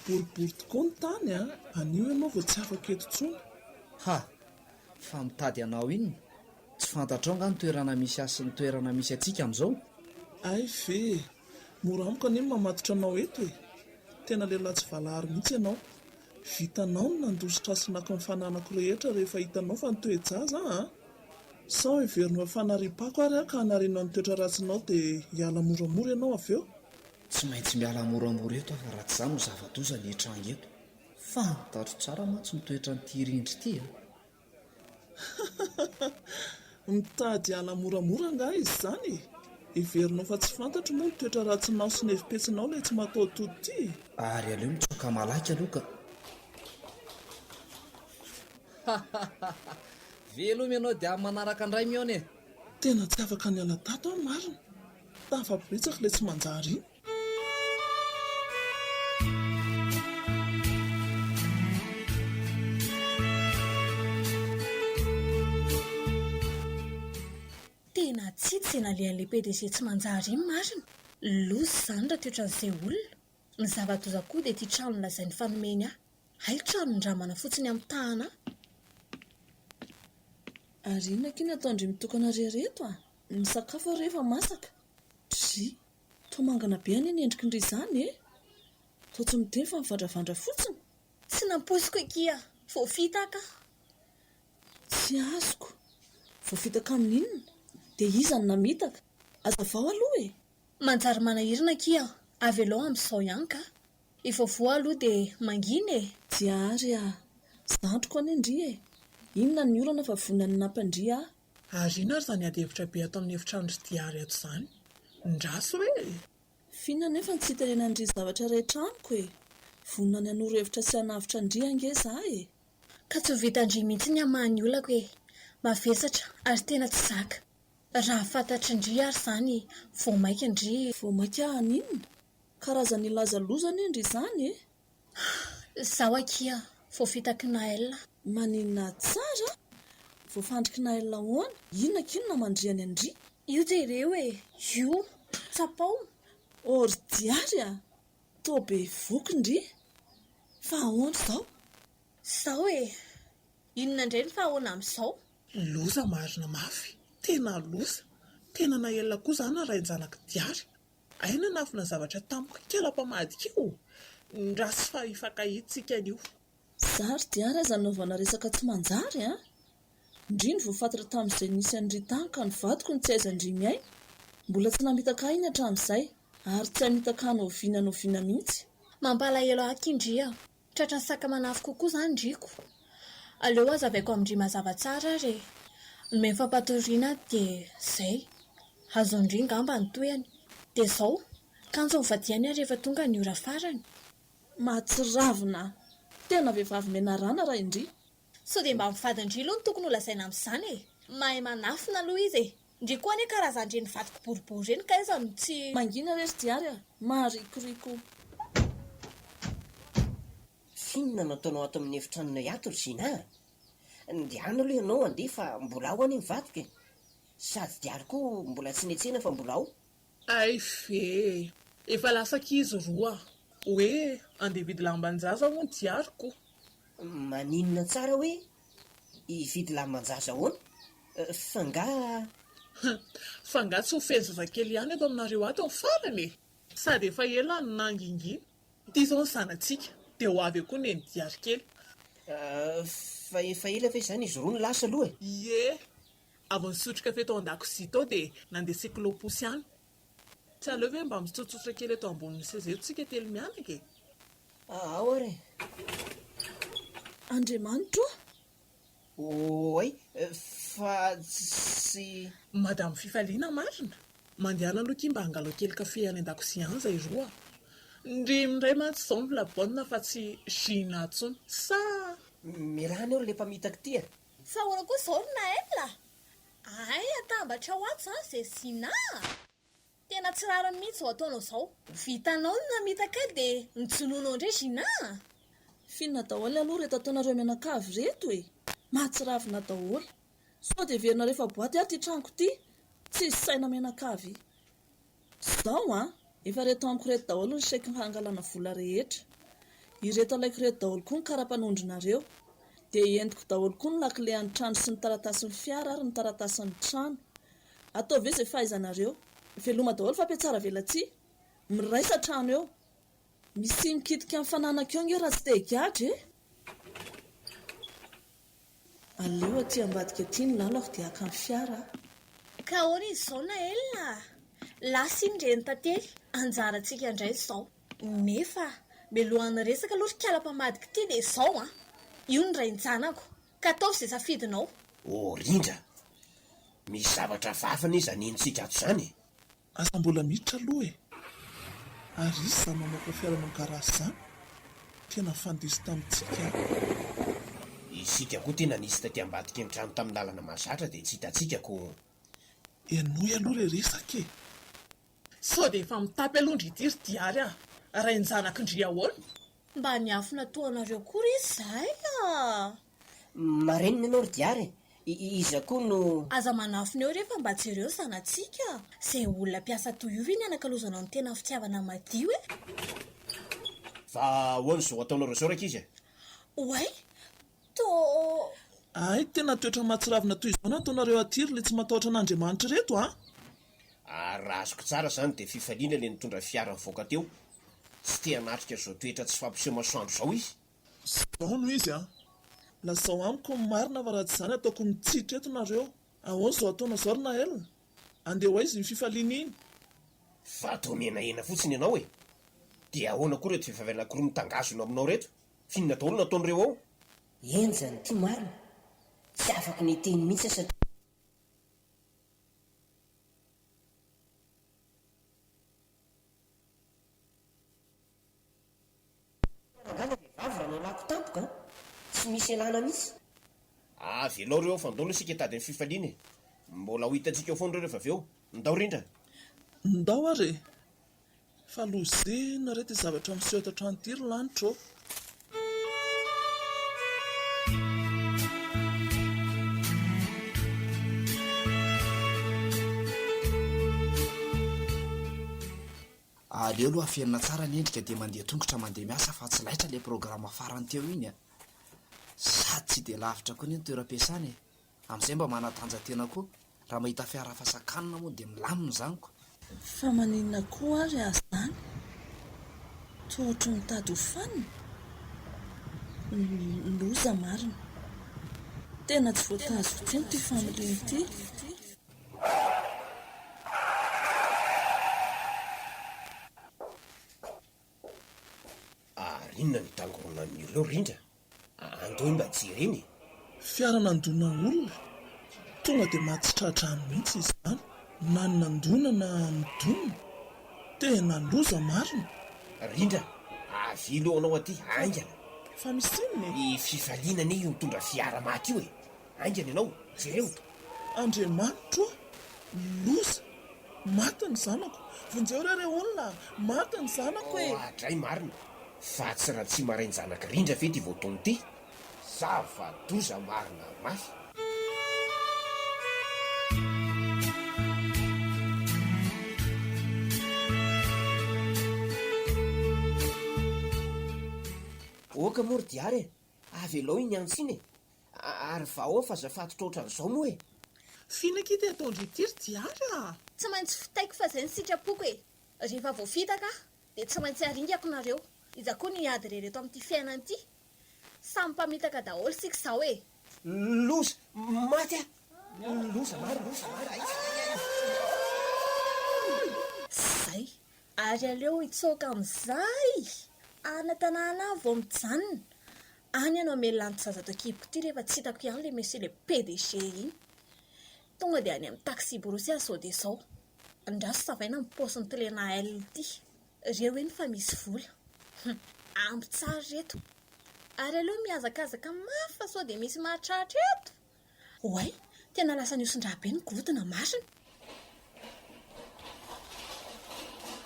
Boribory tokoa ny tany a! Anio ianao vao tsy afaka eto intsony. Ha! Fa mitady anao inona? Tsy fantatrao nga ny toerana misy ahy sy ny toerana misy antsika amin'izao? Hay ve e! Mora amiko anie ny mamatotra anao eto e! Tena lehilahy tsy valahary mihitsy ianao. Vitanao ny nandositra sy naka ny fananako rehetra rehefa hitanao fa nitoe-jaza aho an! Sao heverinao fa fanariam-pako ary aho ka hanarianao ny toetra ratsinao dia hiala moramora ianao avy eo? Tsy maintsy miala moramora eto aho fa raha tsy izany ho zava-doza ny hitranga eto. Fantatro tsara mantsy ny toetran'ity rindry ity a! Mitady hiala moramora angaha izy izany e? Heverinao fa tsy fantatro moa ny toetra ratsinao sy ny hevi-petsinao ilay tsy mataho-tody ity e? Ary aleo mitsoaka malaky aloha ka. Hahahaha! Veloma ianao dia amin'ny manaraka indray mihaona e! Tena tsy afaka niala tato aho marina! Tafaporitsaka ilay tsy manjary iny. Tena tsy hita izay nalehan'ilay PDG tsy manjary iny marina. Loza izany raha toetran'izay olona. Ny zava-doza koa dia ity trano lazainy fa nomeny ahy. Hay tranon-dramana fotsiny amitahana ahy. Ary inona akia no ataon-dry mitokana ry ireto a? Misakafo ary rehefa masaka. Dry, toa mangana be anie ny endriky ndry izany e! Toa tsy miteny fa mivandravandra fotsiny. Tsy nampoiziko akia, voafitaka aho. Tsy azoko. Voafitaka amin'inona? Dia iza no namitaka? Hazavao aloha e! Manjary manahirana akia, avelao amin'izao ihany ka. Efa voa aloha dia mangina e! Diary a! Zandriko anie ndry e! Inona ny olana fa vonona ny nampandria ahy? Ary inona ary izany ady hevitra be ato amin'ny efitranon-dry Diary ato izany? Ndraso e! F'inona anefa no tsy hitenenan'ndry zavatra rehetra amiko e! Vonona ny hanoro hevitra sy hanavotra an-dry ange za e! Ka tsy ho vitan-dry mihitsy ny hamaha ny olako e! Mavesatra ary tena tsy zaka. Raha fantatry ndry ary izany vao maika ndry. Vao maika haninona? Karazan'ny hilaza loza anie ndry izany e! Zaho akia voafitak'i Naël. Maninona tsara? Voafandrik'i Naël ahoana? Inona akia no namandrihany an-dry? Io jereo e! Io! Tsapao! Oh ry Diary a! Toa bevoky ndry! Fa ahoana izao? Izao e! Inona indray no fa ahoana amin'izao? Loza marina mafy! Tena loza! Tena nahelina koa izany ny rain-janak'i Diary. Hay nanafina zavatra tamiko kely mpamadika io! Ndraso fa hifankahita tsika anio. Za ry Diary aza anaovana resaka tsy manjary a! Ndry no voafatotra tamin'izay nisy an'i Ritany ka ny vadiko no tsy aizan-dry miaina. Mbola tsy namitaka ahy iny hatramin'izay ary tsy hamitaka ahy n'oviana n'oviana mihitsy. Mampalahelo ahy aky ndry a! Tratran'ny saka manafy kokoa izany ndry ko! Aleo hazavaiko amin-dry mazava tsara ary e! Nomeny fampatoriana dia izay. Azon-dry ngamba ny tohiny. Dia izao, kanjo nivadihany ary efa tonga ny ora farany. Mahatsiravina! Tena vehivavy menarana raha i ndry. Sao dia mba mivady ndry aloha no tokony ho lazaina amin'izany e! Mahay manafina aloha izy e! Ndry koa anie karazan'ireny vadiko boribory ireny ka aiza no tsy. Mangina re ry Diary a! Maharikoriko. F'inona no ataonao ato amin'ny efitranonay ato ry Zina a? Ndehana aloha ianao handeha fa mbola ao anie ny vadiko e! Sady Diary koa mbola tsy niantsena fa mbola ao. Hay ve e! Efa lasa ankizy roa. Hoe andeha hividy lamban-jaza hono Diary ko. Maninona tsara hoe hividy lamban-jaza ahoana? F'angaha. F'angaha tsy ho feno zazakely ihany eto aminareo ato ny farany e! Sady efa ela no nangingina. Ity izao ny zanatsika, dia ho avy eo koa neny Diary kely. Fa efa ela ve izany izy roa no lasa aloha e? Ie! Avy nisotro kafe tao an-dakozia tao dia nandeha cyclo-pousse ihany. Tsy aleo ve mba mitsotsotra kely eto ambonin'ny seza eto tsika telo mianaka e? Ao ary e! Andriamanitra o! Oay, fa tsy. Madame Fifaliana marina? Mandehana aloha akia mba hangalao kely kafe any an-dakozia any zay roa a! Ndry indray mantsy izao no la bonne fa tsy Gina intsony. Sa. Mialà eo ry le mpamitaka ity a! Fa ahoana koa izao ry Naël a? Hay atambatrao ato izany izay Zina a! Tena tsy rariny mihitsy izao ataonao izao. Vitanao ny namitaka ahy dia nojonoinao indray Gina a! F'inona daholo aloha ireto ataonareo mianakavy ireto e! Mahatsiravina daholo. Sao dia heverinareo fa boaty ary ity tranoko ity? Tsisy saina mianakavy. Zao an! Efa reto amiko ireto daholo ny chèque hangalana vola rehetra. Ireto alaiko ireto daholo koa ny karapanondronareo. Dia entiko daholo koa ny lakile an'ny trano sy ny taratasin'ny fiara ary ny taratasin'ny trano. Ataovy eo izay fahaizanareo. Veloma daholo fa mpiatsara velatsihy. Miraisa trano eo. Misia mikitika amin'ny fananako eo ange raha tsy te higadra e! Aleo aty ambadika aty ny lalako dia haka ny fiara aho. Ka ahoana izy izao Naël a? Lasa iny renitantely, anjarantsika indray izao. Nefa mialohan'ny resaka aloha ry kala mpamadika ity dia izao an! Io ny rain-janako, ka ataovy izay safidinao. Oh Rindra! Misy zavatra hafahafa anie izany henontsika ato izany e! Aza mbola miditra aloha e! Ary iza izany mamoaka fiara any amin'ny garage izany? Tena nifandiso tamintsika an! Isika koa tena nisy taty ambadiky ny trano tamin'ny lalana mahazatra dia tsy hitantsika ko. Henoy aloha ilay resaka e! Sao dia efa mitapy aloha ndry ity ry Diary a! Rain-janak'i ndry ahoana? Mba niafina toa anareo koa re izahay a! Marenina ianao ry Diary e! Iza koa no. Aza manafina eo re fa mba jereo ny zanatsika a! Izay olona mpiasa toy io ve ny anakalozanao ny tena fitiavana madio e! Fa ahoana izao ataonareo izao rankizy e? Oay! Tô. Hay tena toetra mahatsiravina toy izao no ataonareo aty ry le tsy matahotra an'Andriamanitra ireto a! Ary raha azoko tsara izany dia fifaliana ilay nitondra fiara nivoaka teo. Tsy te hanatrika izao toetra tsy fampiseho masoandro izao izy. Izao no izy an! Lazao amiko ny marina fa raha tsy izany ataoko mitsitra eto nareo. Ahoana izao ataonao izao ry Naël? Andeha ho aiza iny fifaliana iny? Fa toa mihenahena fotsiny ianao e! Dia ahoana koa ireto vehivavy anankiroa mitangazona aminao ireto? F'inona daholo no ataon'ireo ao? Henjana ity marina! Tsy afaka ny hiteny mihitsy aho satria. Rangahy ilay vehivavy raha nalako tampoka an! Tsy misy ialana mihitsy. Avelao ireo ao fa ndao aloha isika hitady ny fifaliana e! Mbola ho hitantsika eo foana ireo rehefa avy eo. Ndao rindra! Ndao ary e! Fa lozena re ty zavatra miseho ato an-trano ity ry lanitra ô! Aleo aloha afenina tsara ny endrika dia mandeha tongotra mandeha miasa fa tsy laitra ilay programa farany teo iny a! Sady tsy dia lavitra koa anie ny toeram-piasana e! Amin'izay mba manatanja-tena koa. Raha mahita fiara hafa sakanina moa dia milamina izany ko! Fa maninona koa ary aza izany? Toa ohatry ny mitady ho fanina? Loza marina. Tena tsy voatazoko intsony ity familiana ity. Ary inona no itangoronan'ireo Rindra? Andao mba jerena e! Fiara nandona olona, tonga dia maty tsy tra-drano mihitsy izany, na ny nandona na nidonina. Tena loza marina! Rindra, avia aloha anao aty, haingana! Fa misy inona e? I Fifaliana anie io nitondra fiara maty io e! Haingana ianao, jereo! Andriamanitro ô! Loza! Maty ny zanako! Vonjeo re re olona a! Maty ny zanako e! Oadray marina! Fa tsy Ratsimarainjanaka Rindra ve ity voataona ity? Zava-doza marina mafy! Oka moa ry Diary e! Avelao iny antso iny e! Ary vao fa aza fatotra ohatran'izao moa e! F'inona akia ty ataon-dry ity ry Diary a! Tsy maintsy fitaiko fa zay ny sitrapoko e! Rehefa voafitaka aho dia tsy maintsy aringako nareo. Iza koa no hiady irery eto amin'ity fiainana ity? Samy mpamitaka daholo isika izao e! Loza! Maty aho! Loza marina! Loza marina! Tsy zay! Ary aleo hitsoaka amin'izay! Any an-tanàna any vao mijanona! Any ianao hamelona an'ity zaza ato an-kiboko ity rehefa tsy hitako ihany ilay monsieur le PDG iny. Tonga dia any amin'ny taxi-brousse aho izao dia izao. Andraso savaina ny paosin'ity Lenaël ity. Reo eny fa misy vola. Hum, ampy tsara ireto. Ary aleo mihazakazaka mafy fa sao dia misy mahatratra eto. Oay, tena lasa nihosin-drà be ny gorodona marina.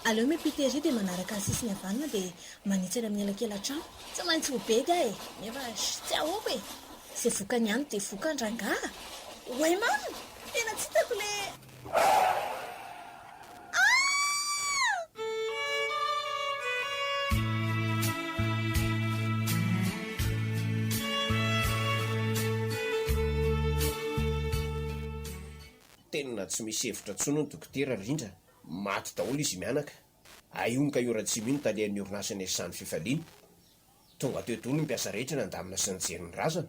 Aleo miampita ery dia manaraka ny sisiny havanana dia manitsy any amin'ny elakelan-trano. Tsy maintsy ho bedy aho e! Nefa tsy ahoako e! Izay vokany ihany dia vokany rangaha! Oay marina! Tena tsy hitako le. Tena tsy misy hevitra intsony hono dokotera Rindra, maty daholo izy mianaka. Hay hono ka io Ratsimo io no talehan'ny orinasa niasan'ny fifaliana. Tonga teo daholo ny mpiasa rehetra nandamina sy nijery ny razana.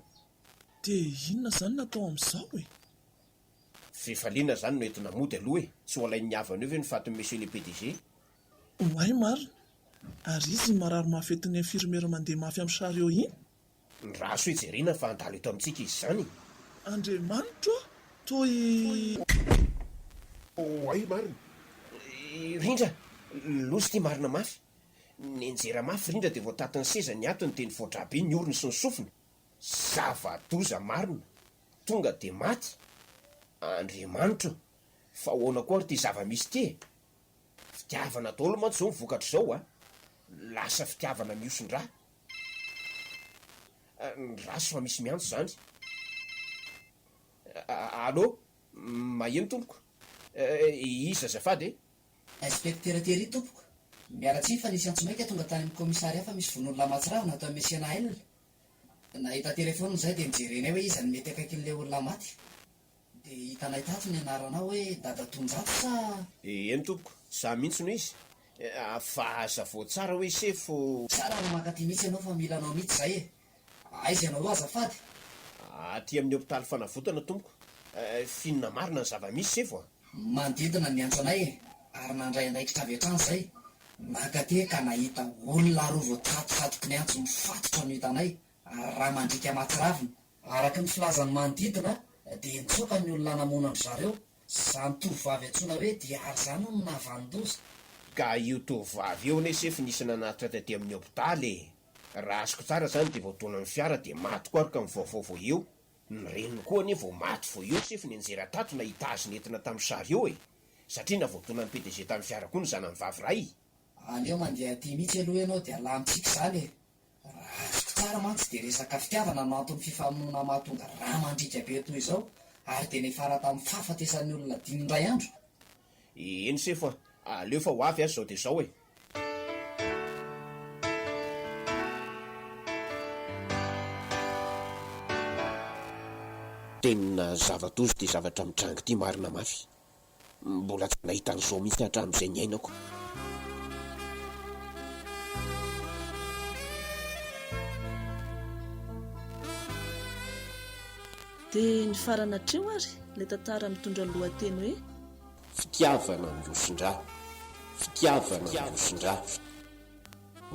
Dia inona izany no atao amin'izao e? Fifaliana zany no entina mody aloha e! Tsy ho alain'ny havana eo ve ny fatin'i Monsieur le PDG? Oay marina! Ary izy iny marary mafy entin'ny infirmiera mandeha mafy amin'ny chariot iny? Ny raso hoe jerena fa handalo eto amintsika izy izany e! Andriamanitro ô! Toa i. Oay marina! Rindra! Loza ity marina mafy! Nianjera mafy Rindra dia voatatin'ny seza ny atiny dia nivoa-drà be ny orony sy ny sofiny! Zava-doza marina! Tonga dia maty? Andriamanitra ô! Fa ahoana koa ary ity zava-misy ity e? Fitiavana daholo mantsy izao ny vokatr'izao a! Lasa fitiavana mihoson-drà. Ndraso fa misy miantso izany. Allô? Maheno tompoko? Iza azafady e? Inspecteur Thierry tompoko. Miala tsiny fa nisy antso maika tonga tany amin'ny commissariat fa misy vono olona mahatsiravina ato amin'ny Messina L. Nahita telephone izahay dia nojerenay hoe iza no mety akaikin'ilay olona maty. Dia hitanay tato ny anaranao hoe Dadatoanjato sa? Eny tompoko, za mihitsy no izy. Fa hazavao tsara hoe sefo. Tsara raha mankaty mihitsy ianao fa mila anao mihitsy izahay e. Aiza ianao io azafady? Aty amin'ny hopitaly fanavotana tompoko. F'inona marina ny zava-misy sefo a? Manodidina ny niantso anay e, ary nandray andraikitra avy hatrany izay. Nankaty ka nahita olona roa voatsatotsatoky ny antso mifatotra no hitanay, ary rà mandriaka mahatsiravina. Araka ny filazan'ny manodidina dia nitsoaka ny olona namono an-dry zareo. Izany tovovavy antsoina hoe Diary izany hono no nahavanon-doza. Ka io tovovavy io anie sefo nisy nanatitra taty amin'ny hopitaly e! Raha azoko tsara izany dia voadonan'ny fiara dia maty koa araka ny vaovao vao eo. Ny reniny koa anie vao maty vao eo sefo nianjera tato nahita azy nentina tamin'ny chariot e! Satria na voadonan'ny PDG tamin'ny fiara koa ny zanany vavy iray. Aleo mandeha aty mihitsy aloha ianao dia alamintsika izany e! Raha azoko tsara mantsy dia resaka fitiavana no anton'ny fifamonoana mahatonga rà mandriaka be toy izao ary dia niafara tamin'ny fahafatesan'ny olona dimy indray andro. Eny sefo a! Aleo fa ho avy aho izao dia izao e! Tena zava-doza ity zavatra mitranga ity marina mafy. Mbola tsy nahita an'izao mihitsy hatramin'izay niainako. Dia nifarana hatreo ary ilay tantara mitondra ny lohateny hoe. Fitiavana mihosin-drà. Fitiavana mihosin-drà.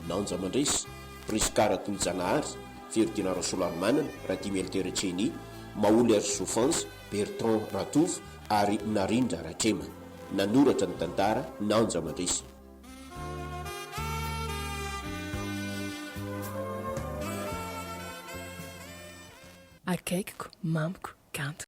Nanja Mandresy, Prisca Ratolojanahary, Ferdinand Rasolarimanana, Radimy Elter Ceni, Maholy Harisoa Bertrand Ratovo ary Narindra Ratrema. Nanoratra ny tantara, Nanja Mandresy. Akaikiko, mamiko, kanto.